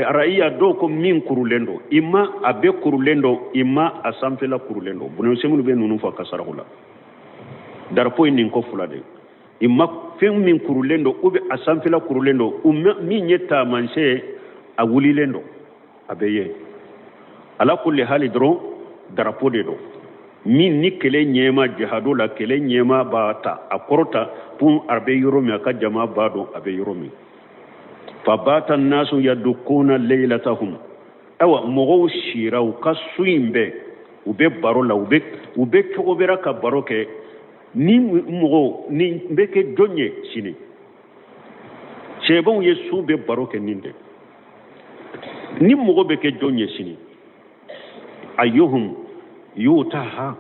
araiya, dɔw ko min kurulen don, i ma a bɛɛ kurulen don, i ma a sanfɛla kurulen don. Bunɛsɛmunu bɛ ninnu fɔ a ka saraku la. Drapeau ye nin ko fila de ye: i ma fɛn min kurulen don, ou bien a sanfɛla kurulen don, u min ye taamasiyɛn ye, a wulilen don, a bɛ ye. Ala kulli hali dɔrɔn darapo de don min ni kɛlɛ ɲɛmaa jihadu la, kɛlɛ ɲɛmaa b'a ta, a kɔrɔta pour a bɛ yɔrɔ min, a ka jama b'a dɔn a bɛ yɔrɔ min. Fabata nasu yadukuna leilatahum. Ayiwa, mɔgɔw sira u ka su in bɛɛ, u bɛ baro la, u bɛ cogo bɛra ka baro kɛ ni mɔgɔw nin bɛ kɛ jɔn ye sini. Cɛbaw ye su bɛ baro kɛ nin de ni mɔgɔ bɛ kɛ jɔn ye sini. Ayyuhum yutaha,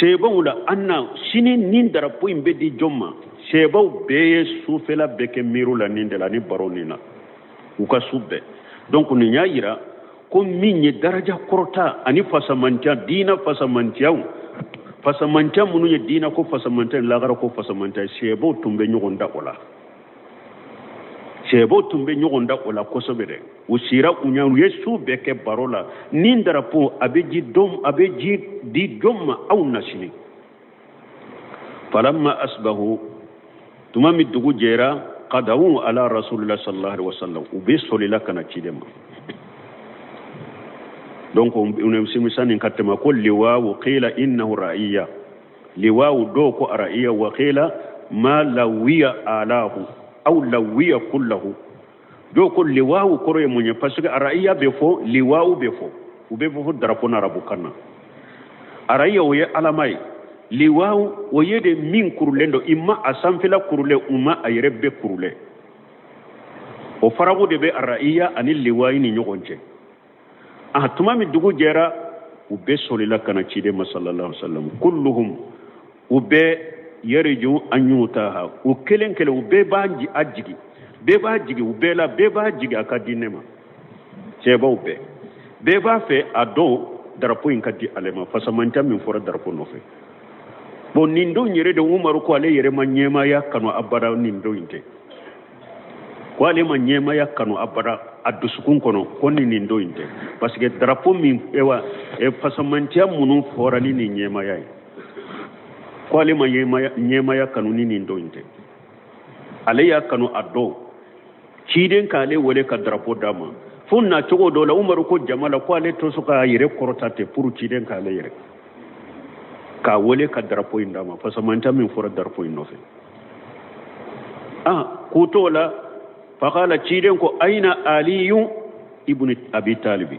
cɛbaw la an na sini nin darapo in bɛ di jɔn ma? Cɛbaw bɛɛ ye sufɛla bɛɛ kɛ miiriw la nin de la ni baro nin na u ka su bɛɛ. Donc nin y'a yira ko min ye daraja kɔrɔta ani fasamantiya, diina fasamantiyaw, fasamantiya minnu ye diina ko fasamantiya, lagara ko fasamantiya, cɛbaw tun bɛ ɲɔgɔn da o la. Cɛbaw tun bɛ ɲɔgɔn da o la kosɛbɛ dɛ. U sira u ɲɛ, u ye su bɛɛ kɛ baro la nin darapo a bɛ ji dɔn, a bɛ ji di jɔn ma aw na sini. Falamma asbahu, tuma min dugu jɛra, qadawu ala rasulillah sallallahu alaihi wasallam, u bɛ solila ka na ciden ma. Donc simisanin ka tɛmɛ ko liwawu qila innahu ra'iya, liwawu dɔw ko ra'iya, wa qila ma lawiya alahu aw lawiya kullahu. Dɔw ko liwawu kɔrɔ ye mun ye? Parce que ra'iya bɛ fɔ, liwawu bɛ fɔ, u bɛ fɔ darapo na arabukan na. Ra'iya o ye alama ye, liwawu o ye de min kurulen don, i ma a sanfɛla kurulen, u ma a yɛrɛ bɛɛ kurulen. O farago de bɛ ra'iya ani liwayi ni ɲɔgɔn cɛ. A tuma min dugu jɛra, u bɛɛ solila ka na ciden ma sallallahu alaihi wasallam. Kulluhum, u bɛɛ yarju an yutaha, u kelen kelen u bɛɛ b'a a jigi, bɛɛ b'a jigi, u bɛɛ la bɛɛ b'a jigi a ka di ne ma. Cɛbaw bɛɛ bɛɛ b'a fɛ a dɔn darapo in ka di ale ma, fasamanta min fɔra darapo nɔfɛ. Bon, nin don yɛrɛ de Umaru ko ale yɛrɛ ma ɲɛmaaya kanu abada, nin don in tɛ ko ale ma ɲɛmaaya kanu abada a dusukun kɔnɔ ko ni nin don in tɛ, parce que darapo min ewa fasamantiya minnu fɔra ni nin ɲɛmaaya ye, ko ale ma ɲɛmaaya kanu ni nin don in tɛ. Ale y'a kanu a dɔn ciden k'ale wele ka darapo d'a ma. Fo na cogo dɔ la Umaru ko jama la ko ale to so k'a yɛrɛ kɔrɔta ten pour ciden k'ale yɛrɛ k'a wele ka darapo in d'a ma, fasamanta min fɔra darapo in nɔfɛ. Ah, k'u t'o la, faqala, ciden ko ayina aliyu ibn abi talibi,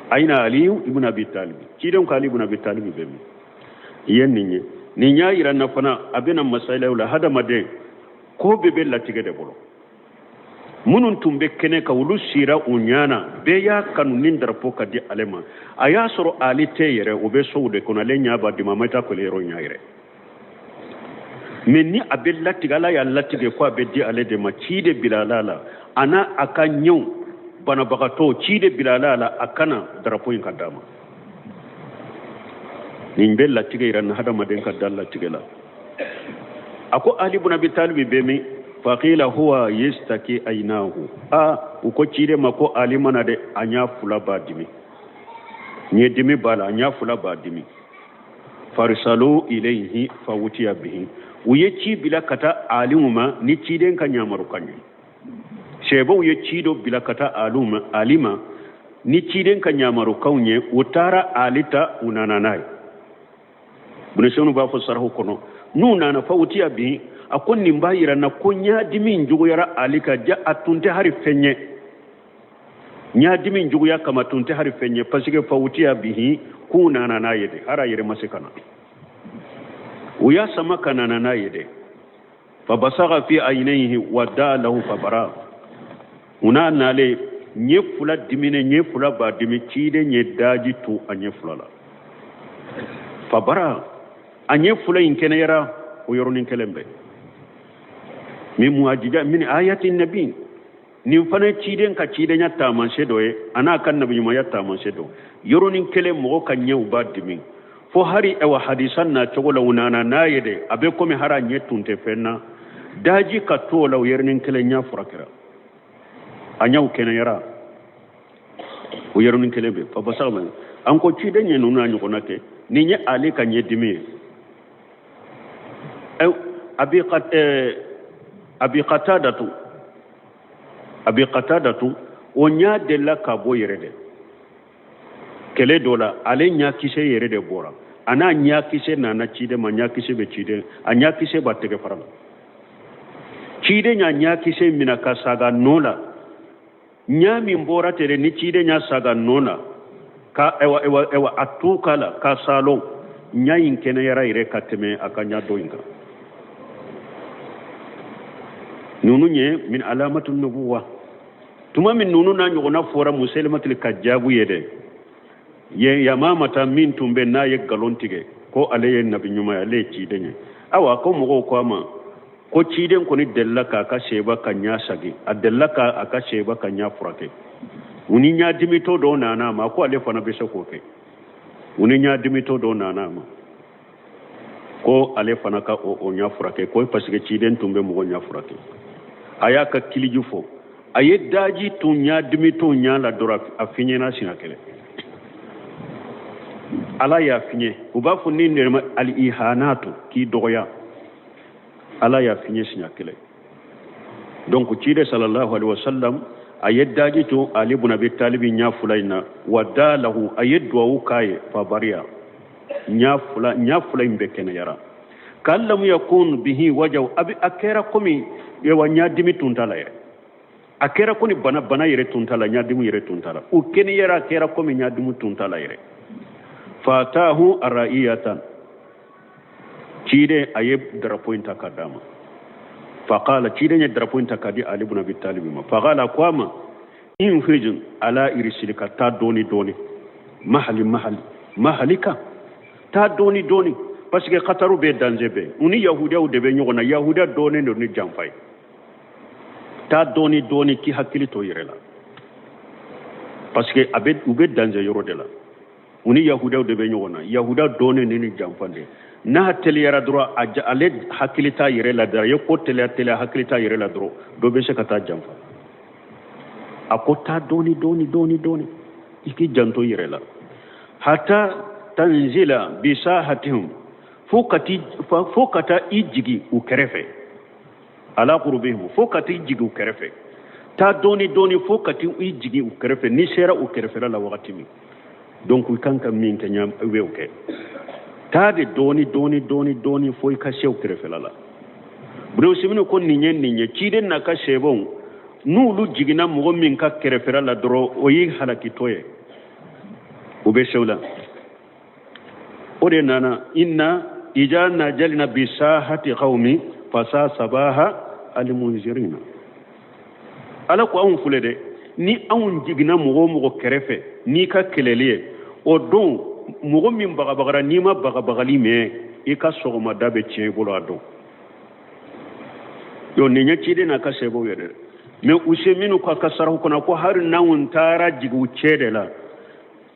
ayina aliyu ibn abi talibi. Ciden ko ali ibn abi talibi bɛ min? I ye nin ye, nin y'a yira na fana a bɛna masalaw la, hadamaden ko bɛɛ bɛ latigɛ de bolo. Minnu tun bɛ kɛnɛ kan, olu sira u ɲɛ na, bɛɛ y'a kanu ni darapo ka di ale ma. A y'a sɔrɔ ale tɛ yɛrɛ, o bɛ sow de kɔnɔ, ale ɲɛ b'a dimi, a ma taa kɛlɛ yɔrɔ ɲɛ yɛrɛ. Mais ni a bɛ latigɛ, ala y'a latigɛ ko a bɛ di ale de ma, ci de bila ala la, a n'a a ka ɲɛw banabagatɔ, ci de bila ala la, a kana darapo in ka d'a ma. Nin bɛ latigɛ yira ni hadamaden ka da latigɛ la. A ko Ali ibn Abi Talib bɛ min? Faqila huwa yastaki aynahu. A u ko ciden ma ko Ali mana dɛ, a ɲɛ fila b'a dimi, ɲɛ dimi b'a la, a ɲɛ fila b'a dimi. Farsalu ilayhi fawutiya bihi, u ye ci bila ka taa Ali ma ni ciden ka ɲamarukan ye. Sɛbɛw ye ci dɔ bila ka taa Ali ma ni ciden ka ɲamarukanw ye. U taara Ali ta, u nana n'a ye. Bunɛsɛnu b'a fɔ sarahu kɔnɔ n'u nana fa utiya bihi, a ko nin b'a yira n na ko ɲaadimi juguyara Ali kan, ja a tun tɛ hari fɛn ɲɛ. Ɲaadimi juguya kama tun tɛ hari fɛn ɲɛ, parce que fa utiya bihi, k'u nana n'a ye de, hari a yɛrɛ ma se ka na, u y'a sama ka nana n'a ye de. Fa basaga fi ayinayhi wa daa lahu fa bara. U n'a nalen ɲɛ fila diminen, ɲɛ fila b'a dimi, ciden ye daji tu a ɲɛ fila la, fa bara, a ɲɛ fila in kɛnɛyara o yɔrɔnin kelen bɛɛ. Min mu'ajiza min ayati nabi, nin fana ye ciden ka cidenya taamasiyɛn dɔ ye, a n'a ka nabiɲumanya taamasiyɛn dɔ. Yɔrɔnin kelen mɔgɔ ka ɲɛw b'a dimi fo hari ɛwa hadisa na cogo la u nana n'a ye de, a bɛ komi hari a ɲɛ tun tɛ fɛn na, daji ka to o la, o yɔrɔnin kelen ɲɛ furakɛra, a ɲɛw kɛnɛyara o yɔrɔnin kelen bɛ. Fa basaga ma an ko ciden ye ninnu n'a ɲɔgɔnna kɛ, nin ye ale ka ɲɛdimi ye. Abi Qatadatu, Abi Qatadatu o ɲa delila ka bɔ yɛrɛ de kɛlɛ dɔ la, ale ɲakisɛ yɛrɛ de bɔra, a n'a ɲakisɛ nana ciden ma, ɲakisɛ bɛ ciden, a ɲakisɛ b'a tɛgɛ fara la, ciden y'a ɲakisɛ minɛ ka saga nɔ la, ɲa min bɔra ten de, ni ciden y'a saga nɔ la ka ewa ewa ewa a tu k'a la ka salon, ɲa in kɛnɛyara yɛrɛ ka tɛmɛ a ka ɲa dɔ in kan. Ninnu ye min alamatu nubuwa. Tuma min ninnu n'a ɲɔgɔnna fɔra Musayilimatul Kajabu ye dɛ, yen Yamamata min tun bɛ n'a ye nkalon tigɛ ko ale ye nabi ɲuman ye, ale ye ciden ye, awa ko mɔgɔw ko a ma ko ciden kɔni delila k'a ka seba ka ɲa sagi, a delila k'a ka seba ka ɲa furakɛ. U ni ɲadimitɔ dɔw nana a ma ko ale fana bɛ se k'o kɛ. U ni ɲadimitɔ dɔw nana a ma ko ale fana ka o ɲa furakɛ, ko parce que ciden tun bɛ mɔgɔ ɲa furakɛ. A y'a ka kiliji fɔ, a ye daji tun ɲadimitɔ ɲa la dɔrɔn, a fiɲɛna siɲɛ kelen, Ala y'a fiɲɛ. U b'a fɔ ni nɛrɛma al-ihanatu, k'i dɔgɔya, Ala y'a fiɲɛ siɲɛ kelen. Donc ciden sallallahu alaihi wasallam a ye daji to Ali ibn Abi Talib ɲa fila in na, wa dalahu, a ye duwawu k'a ye, fa bariya, ɲa fila in bɛɛ kɛnɛyara. K'an lam yakun bihi wajaw, a bɛ a kɛra komi wa ɲadimi tun t'a la yɛrɛ, a kɛra komi bana yɛrɛ tun t'a la, ɲadimi yɛrɛ tun t'a la, u kɛnɛyara, a kɛra komi ɲadimi tun t'a la yɛrɛ. Fatahu ara'iyatan, ciden a ye drapeau in ta k'a d'a ma. Faqala, ciden ye drapeau in ta k'a di Ali ibn Abi Talib ma. Faqala, ko a ma infrijin ala irisilika, taa dɔɔni dɔɔni, mahali mahali mahalika, taa dɔɔni dɔɔni, parce que kataru bɛ danger bɛ, u ni yahudiyaw de bɛ ɲɔgɔn na, yahudiya dɔɔnin don ni janfa ye, taa dɔɔni dɔɔni k'i hakili to yɛrɛ la, parce que a bɛ u bɛ danger yɔrɔ de la, u ni yahudiyaw de bɛ ɲɔgɔn na, yahudiya dɔɔnin ni ni janfa de, n'a teliyara dɔrɔn ale hakili t'a yɛrɛ la dɔrɔn, a ye ko teliya teliya hakili t'a yɛrɛ la dɔrɔn, dɔ bɛ se ka taa janfa. A ko taa dɔɔni dɔɔni dɔɔni dɔɔni, i k'i janto yɛrɛ la, hata tanzila bisahatihim, fo ka taa i jigin u kɛrɛfɛ, ala qurubihim, fo ka t'i jigin u kɛrɛfɛ, taa dɔɔni dɔɔni fo ka t'i jigin u kɛrɛfɛ, n'i sera u kɛrɛfɛla la wagati min, donc i kan ka min kɛ ɲa i bɛ o kɛ, taa de dɔɔni dɔɔni dɔɔni dɔɔni fo i ka se u kɛrɛfɛla la. Burusimini ko nin ye nin ye, ciden n'a ka sɛbɛnw n'olu jiginna mɔgɔ min ka kɛrɛfɛla la dɔrɔn, o y'i halakitɔ ye, o bɛ se o la. O de nana inna ija najalina bisahati qawmi fasa sabaha almunzirina. Ala ko anw filɛ dɛ, ni anw jiginna mɔgɔ o mɔgɔ kɛrɛfɛ n'i ka kɛlɛli ye, o don mɔgɔ min bagabagara, n'i ma bagabagali mɛn, i ka sɔgɔmada bɛ tiɲɛ i bolo a don. Yo, nin ye ciden n'a ka sɛbɛnw ye dɛ, mais u se minnu ka kasaraw kɔnɔ ko hali n'anw taara jigin u cɛ de la,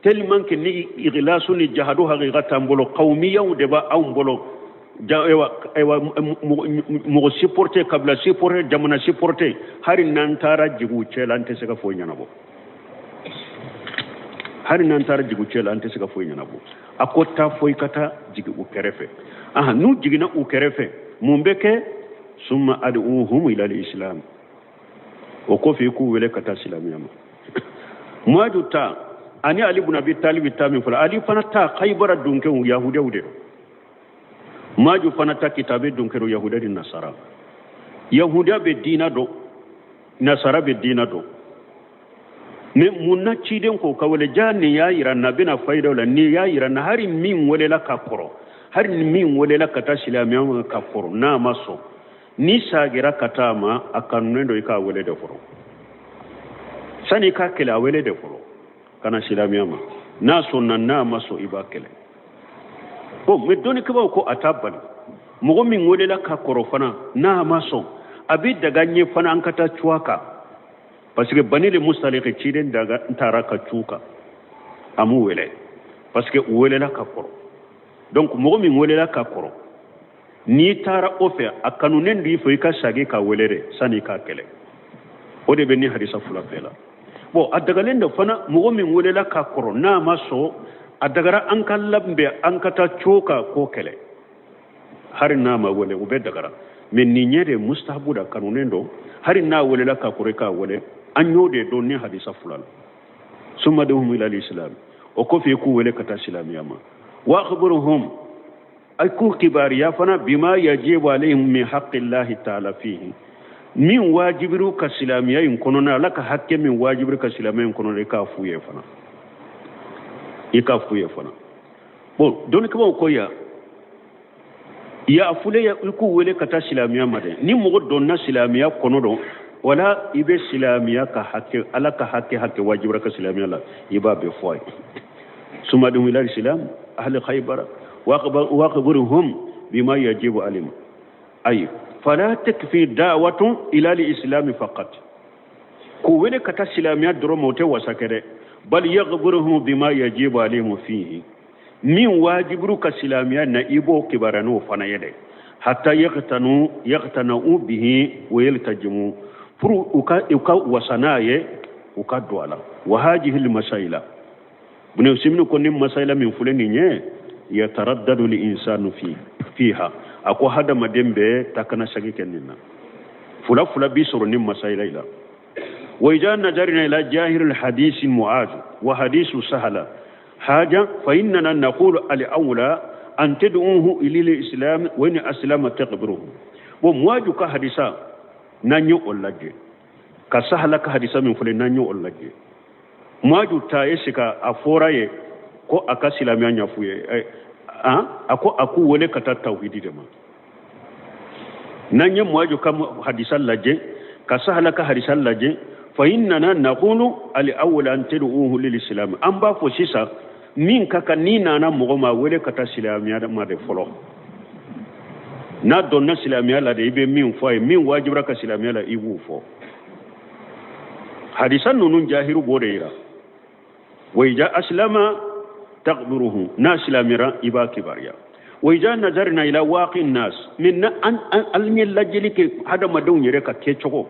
tellement que ni ikhlasu ni jahadu hakika t'an bolo, qawmiyaw de b'anw bolo, ewa mɔgɔ supporter, kabila supporter, jamana supporter, hali n'an taara jigin u cɛ la, an tɛ se ka foyi ɲɛnabɔ. Hali n'an taara jigin u cɛ la, an tɛ se ka foyi ɲɛnabɔ. A ko taa fo i ka taa jigin u kɛrɛfɛ. Ahan, n'u jiginna u kɛrɛfɛ, mun bɛ kɛ? Summa ad'uhum ila al-islam. O kɔfɛ i k'u wele ka taa silamɛya ma. Muadu ta ani Ali ibn Abi Talib ta min fɔlɔ, Ali fana ta Khaybara dunkew yahudiyaw de don. Maju fana ta kitabe don kɛra yahuda ni nasara. Yahuda bɛ diina dɔn, nasara bɛ diina dɔn, mais mun na ciden k'o ka wele? Ja nin y'a yira na bɛna fayidaw la, nin y'a yira na hari min welela ka kɔrɔ, hari ni min welela ka taa silamɛya ma ka kɔrɔ, n'a ma sɔn, n'i sagira ka taa a ma, a kanunen don i k'a wele de fɔlɔ. Sani i k'a kɛlɛ, a wele de fɔlɔ ka na silamɛya ma. N'a sɔnna, n'a ma sɔn, i b'a kɛlɛ. Bon, mais dɔnnikɛbaaw ko a t'a bali mɔgɔ min welela ka kɔrɔ fana, n'a ma sɔn, a bɛ daga ɲɛ fana an ka taa cu a kan, parce que Banil Mustaliki ciden daga taara ka cu kan, a m'u wele parce que u welela ka kɔrɔ. Donc mɔgɔ min welela ka kɔrɔ, n'i taara o fɛ, a kanunen don i fɛ i ka sagi ka wele de sani i k'a kɛlɛ. O de bɛ ni hadisa fila bɛɛ la. Bon, a dagalen don fana mɔgɔ min welela ka kɔrɔ, n'a ma sɔn, a dagara an ka labɛn an ka taa co ka ko kɛlɛ hari n'a ma wele. O bɛɛ dagara, mais nin ɲɛ de mustahabu da kanunen don, hari n'a welela ka kɔrɔ i k'a wele. An y'o de dɔn ni hadisa fila la. Summa ud'uhum ila al-islam, o kɔfɛ i k'u wele ka taa silamɛya ma. Wa akhbirhum, ay k'u kibariya fana, bima yajibu alayhim min haqqillahi ta'ala fihi, min wajibiru ka silamɛya in kɔnɔna, Ala ka hakɛ min wajibiru ka silamɛya in kɔnɔna, i k'a f'u ye fana, i k'a f'u ye fana. Bon, dɔnnikɛbaaw ko ya ya fule ya i k'u wele ka taa silamɛya ma dɛ. Ni mɔgɔ donna silamɛya kɔnɔ dɔn, wala i bɛ silamɛya ka hakɛ, Ala ka hakɛ hakɛ wajibira ka silamɛya la, i b'a bɛɛ fɔ a ye. Summa ud'uhum ila al-islam ahli khaybara wa akhbirhum bima yajibu alayhim. Ayi, fala takfi da'watun ila al-islam faqat, k'u wele ka taa silamɛya dɔrɔn ma, o tɛ wasa kɛ dɛ. Bal yakhbiruhum bima yajibu alayhim fihi, min wajibiru ka silamɛya na, i b'o kibaruya n'o fana ye dɛ. Hatta yaqtanu yaqtana'u bihi wa yaltajimu, pour u ka wasa n'a ye, u ka don a la. Wa hajihi al-masaila, Ibn Usaymin ko ni masaila min filɛ nin ye, yataraddadu al-insanu fiha, a ko hadamaden bɛ takana sagi kɛ nin na, fula fula bi sɔrɔ ni masaila la. Wa idha nazarna ila jahir al-hadith Mu'az wa hadithu Sahala haja, fa innana naqulu al-awla an tad'uhu ila al-islam wa in aslama taqbiruhu. Bon, Mu'az ka hadisa n'an ye o lajɛ, ka Sahala ka hadisa min filɛ, n'an ye o lajɛ, Mu'az ta ye sika a fɔra ye ko a ka silamɛya ɲɛf'u ye, a ko a k'u wele ka taa tawhidi de ma. N'an ye Mu'az ka hadisa lajɛ, ka Sahala ka hadisa lajɛ, fa innana naqulu al-awwal an tad'uhu lil islam, an b'a fɔ sisan min ka kan, n'i nana mɔgɔ ma, wele ka taa silamɛya ma de fɔlɔ. N'a donna silamɛya la de, i bɛ min fɔ a ye, min wajibira ka silamɛya la, i b'o fɔ. Hadisa ninnu jahiru b'o de yira. Wa ija aslama taqbiruhu, n'a silamɛra i b'a kibaruya. Wa ija nazarna ila waqi nas, min na an ye lajɛli kɛ hadamadenw yɛrɛ ka kɛcogo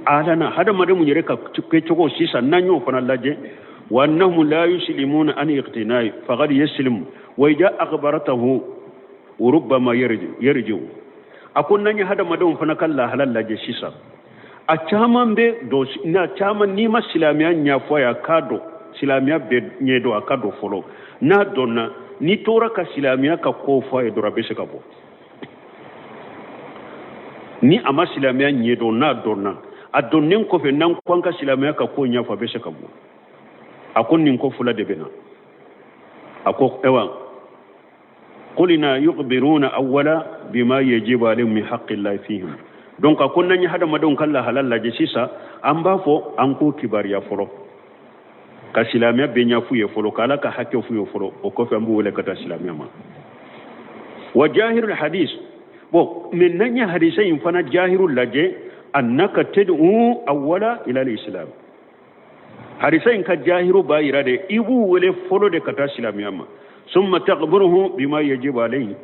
alana, hadamadenw yɛrɛ ka kɛcogo sisan, n'an y'o fana lajɛ, wa annahum la yuslimuna an iqtinai faqad yaslimu wa ija akhbaratahu wa rubbama yarji'u. A ko n'an ye hadamadenw fana ka lahala lajɛ sisan, a caman bɛ don n'a caman, n'i ma silamɛya ɲɛfɔ a ye, a k'a dɔn silamɛya bɛ ɲɛ dɔn, a ka dɔn fɔlɔ. N'a dɔnna, n'i tora ka silamɛya ka ko fɔ a ye dɔrɔn, a bɛ se ka bɔ. Ni a ma silamɛya ɲɛ dɔn, n'a dɔnna, a dɔnnen kɔfɛ, n'an ko an ka silamɛya ka ko ɲɛfɔ, a bɛ se ka bɔ. A ko nin ko fila de bɛ na. A ko ayiwa, qulna yukhbiruna awwala bima yajibu alayhim min haqqillahi fihim. Donc a ko n'an ye hadamadenw ka lahala lajɛ sisan, an b'a fɔ an k'o kibaruya fɔlɔ, ka silamɛya bɛɛ ɲɛf'u ye fɔlɔ, ka Ala ka hakɛ f'u ye fɔlɔ, o kɔfɛ an b'u wele ka taa silamɛya ma. Wa jahirul hadis, bon, mais n'an ye hadisa in fana jahiru lajɛ, annaka tad'u awwala ila al-islam, hadisa in ka jahiru b'a yira de, i b'u wele fɔlɔ de ka taa silamɛya ma. Summa taqbiruhu bima yajibu alayhi,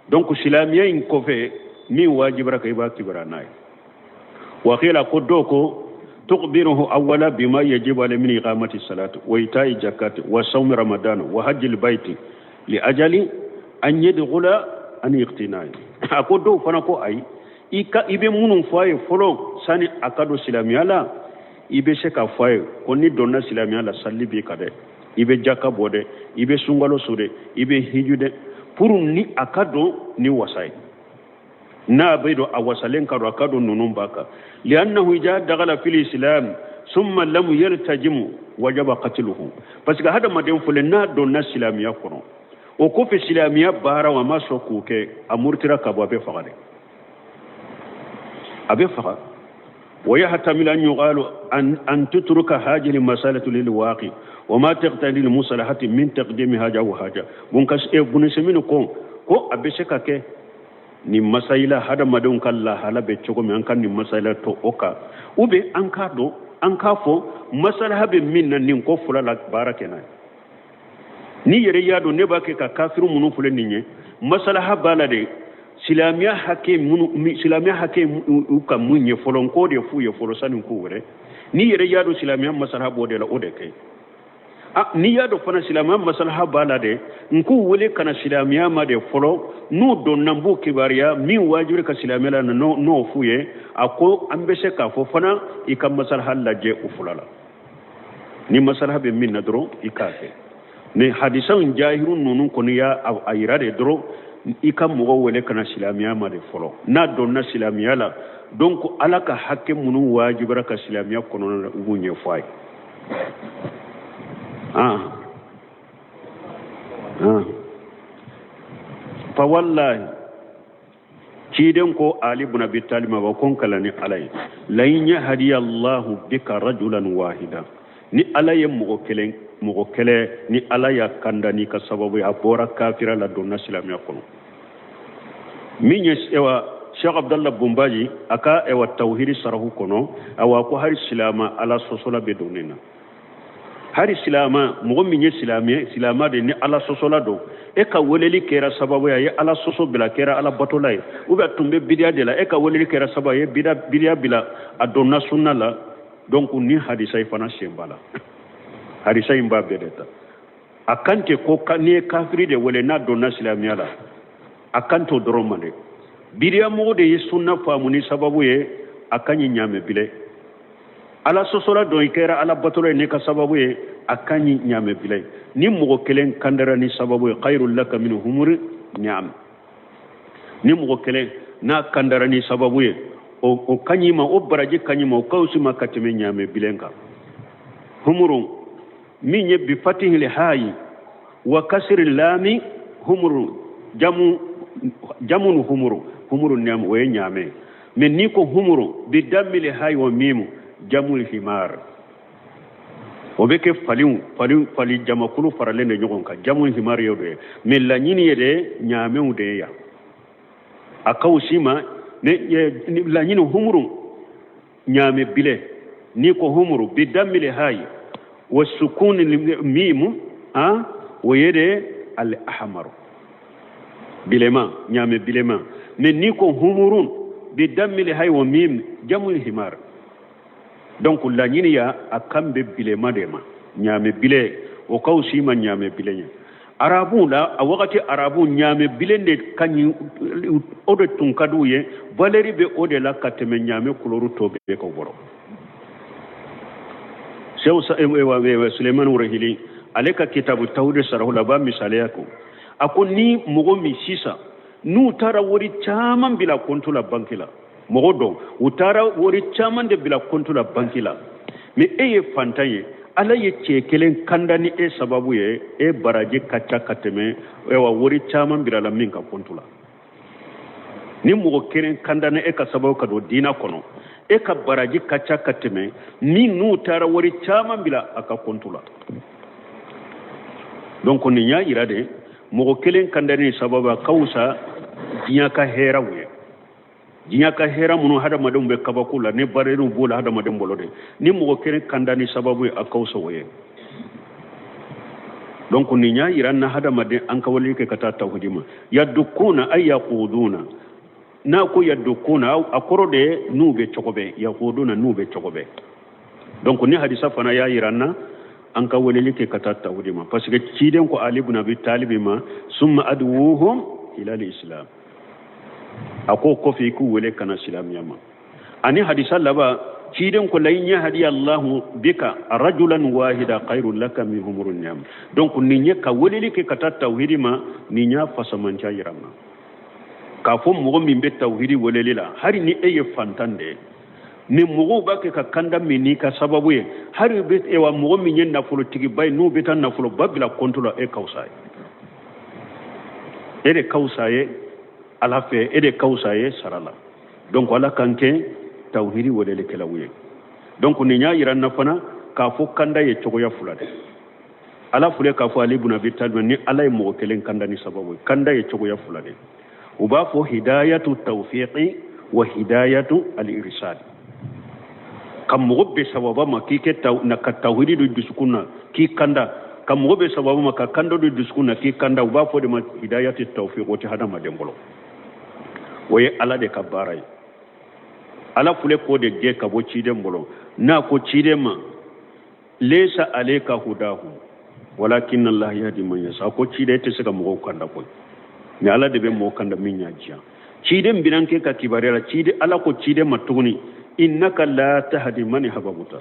donc silamɛya in kɔfɛ min wajibira ka, i b'a kibaruya n'a ye. Wa qila, ko dɔw ko tukhbiruhu awwala bima yajibu alayhi min iqamati salati wa ita'i zakati wa sawmi ramadan wa hajjil baiti li ajali an yadkhula an iqtinai. A ko dɔw fana ko ayi, i ka i bɛ minnu fɔ a ye fɔlɔ sani a ka don silamɛya la, i bɛ se k'a fɔ a ye ko n'i donna silamɛya la, sali b'i kan dɛ, i bɛ jaka bɔ dɛ, i bɛ sunkalo so dɛ, i bɛ hiju dɛ, Pour ni a ka don ni wasa ye, n'a bɛ don a wasalen ka don, a ka don ninnu b'a kan. Li'annahu idha dakhala fil islam summa lam yaltajimu wajaba qatluhu. Parce que hadamaden filɛ, n'a donna silamɛya kɔnɔ, o kɔfɛ silamɛya baaraw a ma sɔn k'o kɛ, a murutira ka bɔ, a bɛ faga dɛ, a bɛ faga. ويحتمل أن يقال أن تترك هذه المسألة للواقع وما تقتضي المصالحة من تقديم حاجة وحاجة. Ibn Usaymin ko a bɛ se ka kɛ nin masayila hadamadenw ka lahala bɛ cogo min, an ka nin masayila to o kan, ou bien an k'a dɔn, an k'a fɔ masalaha bɛ min na, nin ko fila la baara kɛ n'a ye. N'i yɛrɛ y'a dɔn ne b'a kɛ ka kafiru minnu filɛ nin ye, masalaha b'a la de, silamɛya hakɛ minnu, silamɛya hakɛ u ka mun ye fɔlɔ, n k'o de f'u ye fɔlɔ sani k'o wɛrɛ. N'i yɛrɛ y'a dɔn silamɛya masalaha b'o de la, o de kɛ. Ah, n'i y'a dɔn fana silamɛya masalaha b'a la de, n k'u wele ka na silamɛya ma de fɔlɔ, n'u donna n b'u kibaruya min wajibi ka silamɛya la, n'o f'u ye. A ko an bɛ se k'a fɔ fana i ka masalaha lajɛ o fila la, ni masalaha bɛ min na dɔrɔn i k'a kɛ. Ni hadisaw jahiru ninnu kɔni y'a a yira de dɔrɔn, i ka mɔgɔ wele ka na silamɛya ma de fɔlɔ. N'a donna silamɛya la, donc ala ka hakɛ minnu wajibira ka silamɛya kɔnɔna na, u b'u ɲɛfɔ a ye. Ah ah, fa wallahi, ciden ko Ali ibn Abi Talib ma, ko n kala ni ala ye, lan yahdiya Allahu bika rajulan wahida, ni ala ye mɔgɔ kelen, mɔgɔ kelen ni ala y'a kanda n'i ka sababu ye, a bɔra kafira la, donna silamɛya kɔnɔ. Min ye ewa Cheikh Abdallah Bumbaji a ka ewa tawhidi sarahu kɔnɔ, awa ko hari silama ala sɔsɔla bɛ don nin na. Hari silama, mɔgɔ min ye silamɛ, silama de ni ala sɔsɔla don, e ka weleli kɛra sababu ye a ye ala sɔsɔ bila, kɛra ala batola ye, ou bien tun bɛ bidiya de la, e ka weleli kɛra sababu ye bidiya bila, a donna sunna la. Donc ni hadisa in fana sen b'a la, hadisa in b'a bɛɛ de ta. A kan tɛ ko n'i ye kafiri de wele n'a donna silamɛya la, a kan t'o dɔrɔn ma dɛ. Bidiya mɔgɔ de ye sunna faamu ni sababu ye, a ka ɲi ɲaamɛ bile. Ala sɔsɔla dɔn, i kɛra ala batola ye n'i ka sababu ye, a ka ɲi ɲaamɛ bile. Ni mɔgɔ kelen kandara ni sababu ye, khayrul laka min humuri ni'am. Ni mɔgɔ kelen n'a kandara ni sababu ye, o ka ɲi ma, o baraji ka ɲi ma, o ka wusi ma ka tɛmɛ ɲaamɛ bilen kan. Humuru min ye bi fatihil hayi wa kasiri lami, humuru jamu, jamu humuru, humuru ni'am, o ye ɲaamɛ. Mais n'i ko humuru bi dammil hayi wa mimu, jamul himar, o bɛ kɛ faliw, fali, fali jamakulu faralen de ɲɔgɔn kan, jamul himar ye o de ye. Mais laɲini ye de ɲaamɛw de ye yan, a ka wusi ma. Laɲini humuru ɲaamɛ bile, n'i ko humuru bi dammil hayi wa sukuni mimu, a o ye de al ahmaru bilema, ɲaamɛ bilema. Mais n'i ko humurun bi dammil hayi wa mim, jamul himar. Donc laɲini ya a kan bɛ bilema de ma, ɲaamɛ bile, o ka wusi ma ɲaamɛ bilen ye. Arabuw la a wagati, arabu ɲaamɛ bilen de ka ɲi, o de tun ka d'u ye, valeur bɛ o de la ka tɛmɛ ɲaamɛ kulɔru tɔ bɛɛ kan bɔrɔ. Sehu Suleiman Wurahili ale ka kitabu tawhid sarahu la, a b'a misaliya ko a ko ni mɔgɔ min sisan n'u taara wari caman bila kɔntu la banki la, mɔgɔ dɔn u taara wari caman de bila kɔntu la banki la, mais e ye fantan ye, ala ye cɛ kelen kanda ni e sababu ye, e baraji ka ca ka tɛmɛ ayiwa wari caman bila la min ka kɔntu la. Ni mɔgɔ kelen kanda ni e ka sababu ka don diina kɔnɔ, e ka baraji ka ca ka tɛmɛ min n'u taara wari caman bila a ka kɔntu la. Donc nin y'a yira de mɔgɔ kelen kanda ni sababu a ka wusa diɲɛ ka hɛrɛw ye, diɲɛ ka hɛrɛ minnu hadamadenw bɛ kabako la ni bareriw b'o la hadamaden bolo de, ni mɔgɔ kelen kanda ni sababu ye, a ka wusa o ye. Donc nin y'a yira na hadamaden an ka wale kɛ ka taa tawhidi ma. Yadukuna ay yaquduna, n'a ko yadukuna a kɔrɔ de ye n'u bɛ cogo bɛɛ, yaquduna n'u bɛ cogo bɛɛ. Donc ni hadisa fana y'a yira na an ka weleli kɛ ka taa tawhidi ma, parce que ciden ko Ali ibn Abi Talib ma, summa adwuhum ila al-islam, a ko kɔfɛ i k'u wele ka na silamɛya ma. Ani hadisa laban, Ciden ko la in yahdi Allahu bika rajulan wahida khairul laka min humurun ni'am. Donc nin ye ka weleli kɛ ka taa tawhidi ma, nin y'a fasamanca yira n na k'a fɔ mɔgɔ min bɛ tawhidi weleli la, hali ni e ye fantan de ye, ni mɔgɔw b'a kɛ ka kanda min n'i ka sababu ye, hali bɛ ewa mɔgɔ min ye nafolotigiba ye, n'u bɛ taa nafoloba bila kɔntu la, e ka fisa ye, e de ka fisa ye Ala fɛ, e de ka fisa ye sara la. Donc Ala k'an kɛ tawhidi welelikɛlaw ye. Donc nin y'a yira n na fana k'a fɔ kanda ye cogoya fila de. Ala filɛ k'a fɔ Ali ibn Abi Talib ni Ala ye mɔgɔ kelen kanda ni sababu ye, kanda ye cogoya fila de. U b'a fɔ hidayatu tawfiqi wa hidayatu al-irsal. Ka mɔgɔ bɛ sababa ma k'i kɛ taw, na ka tawhidi don dusukun na k'i kanda, ka mɔgɔ bɛ sababa ma ka kanda don dusukun na k'i kanda, u b'a fɔ de ma hidayatu tawfiq. O tɛ hadamaden bolo, o ye Ala de ka baara ye. Ala filɛ k'o de gɛn ka bɔ ciden bolo, n'a ko ciden ma laysa alayka hudahum walakin Allah yahdi man yasha. A ko ciden, e tɛ se ka mɔgɔw kanda koyi, ni Ala de bɛ mɔgɔ kanda min y'a diya. Ciden bɛna kɛ ka kibaruya la, ciden Ala ko ciden ma tuguni innaka la tahdi man ahbabta.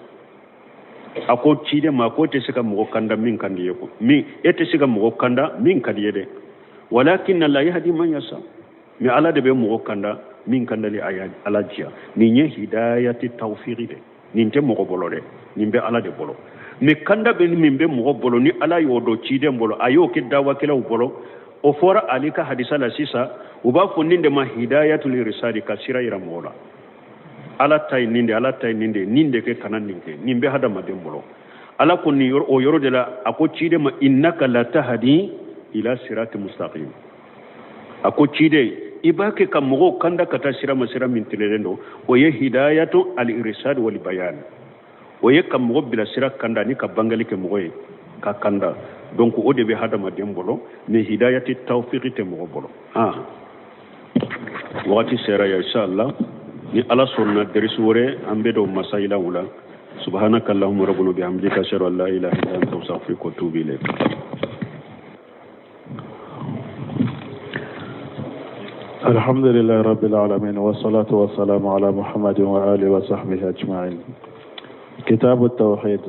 A ko ciden ma ko e tɛ se ka mɔgɔ kanda min ka di ye ko min, e tɛ se ka mɔgɔ kanda min ka di ye dɛ, walakin Allah yahdi man yasha. Mais Ala de bɛ mɔgɔ kanda min kandali a y'a Ala diya. Nin ye hidayati tawfiki de, nin tɛ mɔgɔ bolo dɛ, nin bɛ Ala de bolo. Mais kanda bɛ min bɛ mɔgɔ bolo, ni Ala y'o don ciden bolo, a y'o kɛ dawakɛlaw bolo, o fɔra Ali ka hadisa la sisan, u b'a fɔ nin de ma hidayatul irsali, ka sira yira mɔgɔ la. Ala ta ye nin de, Ala ta ye nin de, nin de kɛ, kana nin kɛ, nin bɛ hadamaden bolo. Ala ko nin yɔrɔ, o yɔrɔ de la a ko ciden ma innaka la tahdi ila sirati mustaqim. A ko ciden, i b'a kɛ ka mɔgɔw kanda ka taa sira ma, sira min tilennen don. O ye hidayatu al irsad wal bayan, o ye ka mɔgɔ bila sira kanda ni ka bangeli kɛ mɔgɔ ye ka kanda. Donc o de bɛ hadamaden bolo, mais hidayati tawfiki tɛ mɔgɔ bolo. Wagati sera ya, inshallah ni Ala sɔnna derisu wɛrɛ an bɛ don masayilaw la. Subhanaka allahumma rabbana bihamdika ashhadu an la ilaha illa anta astaghfiruka wa atubu ilayk. الحمد لله رب العالمين والصلاة والسلام على محمد وآله وصحبه أجمعين. كتاب التوحيد،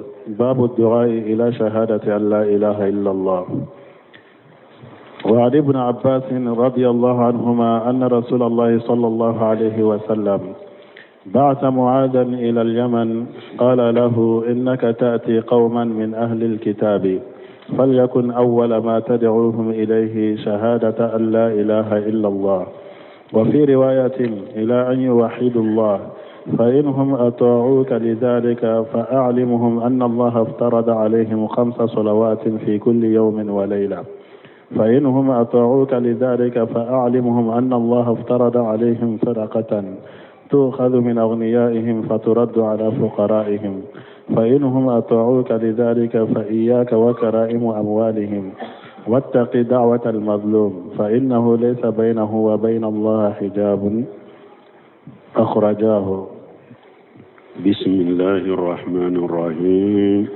باب الدعاء إلى شهادة أن لا إله إلا الله. وعن ابن عباس رضي الله عنهما أن رسول الله صلى الله عليه وسلم بعث معاذا إلى اليمن، قال له إنك تأتي قوما من أهل الكتاب فليكن أول ما تدعوهم إليه شهادة أن لا إله إلا الله، وفي رواية إلى أن يوحدوا الله، فإنهم أطاعوك لذلك فأعلمهم أن الله افترض عليهم 5 صلوات في كل يوم وليلة، فإنهم أطاعوك لذلك فأعلمهم أن الله افترض عليهم صدقة تؤخذ من أغنيائهم فترد على فقرائهم، فإنهم أطاعوك لذلك فإياك وكرائم أموالهم، واتق دعوة المظلوم فإنه ليس بينه وبين الله حجاب. أخرجاه. بسم الله الرحمن الرحيم،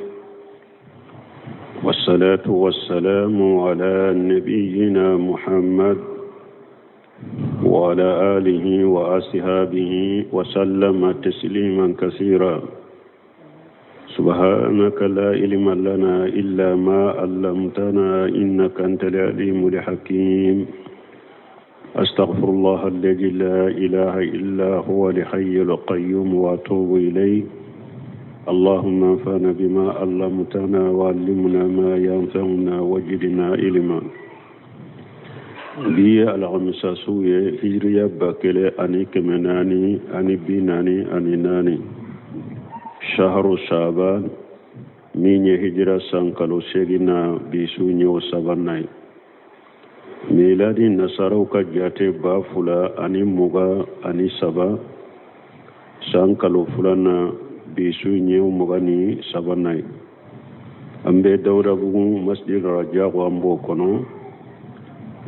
والصلاة والسلام على نبينا محمد وعلى آله وأصحابه وسلم تسليما كثيرا. سبحانك لا علم لنا إلا ما علمتنا إنك أنت العليم الحكيم. أستغفر الله الذي لا إله إلا هو الحي القيوم وأتوب إليه. اللهم انفعنا بما علمتنا وعلمنا ما ينفعنا وزدنا علما. Bi ye alamisa su ye, hijiriya 1444, shahru shaban, min ye hijira san kalo 8 na bi su ye o sabanan ye. Miladi nasaraw ka jate 2023 san kalo 2 na bi su ye o 23nan ye. An bɛ Dawudabugu masjid Rajago, an b'o kɔnɔ.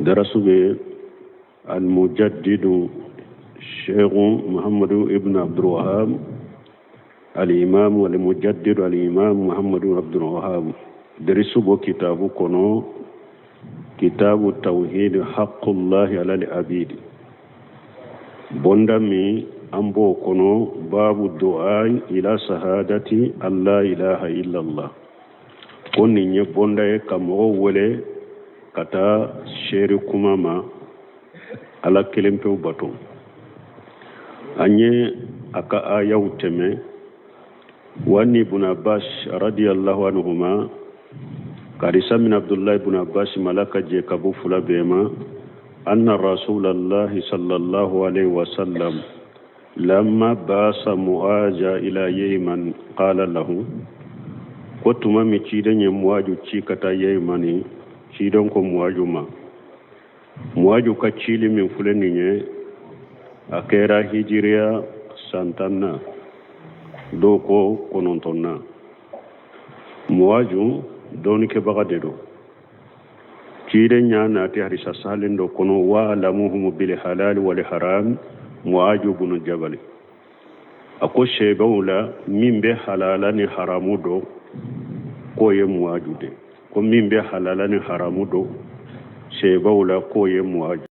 Darasu bɛ al-mujaddidu Sheikh Muhammadu ibn Abdul Wahhab, al-imam al-mujaddidu al-imam Muhammadu Abdul Wahhab. Darisu b'o kitabu kɔnɔ, kitabu tawhid haqqullahi ala al-abid. Bonda min an b'o kɔnɔ babu du'a ila sahadati an la ilaha illallah ko nin ye bonda ye ka mɔgɔw wele ka taa seere kuma ma ala kelen pewu bato an ye a ka ayaw tɛmɛ wa an ibn abbas radiyallahu anhuma ka hadisa minɛ abdullahi ibn abbas ma ala ka jɛ ka bɔ fula bɛɛ ma anna rasulallahi sallallahu alaihi wasallam lamma ba'asa mu'aja ila yeman qala lahu ko tuma min ciden ye muwaju ci ka taa yemani ciden ko muwaju ma muwaju ka cili min filɛ nin ye a kɛra hijiriya san tanna dɔw ko kɔnɔntɔnna muwaju dɔnnikɛbaga de don ciden y'a nati hadisa sahalen dɔ kɔnɔ wa alamuhum bil halal wal haram muaju bunu jabali a ko seebaw la min bɛ halala ni haramu dɔn k'o ye muaju de ko min bɛ halala ni haramu dɔn seebaw la k'o ye muaju.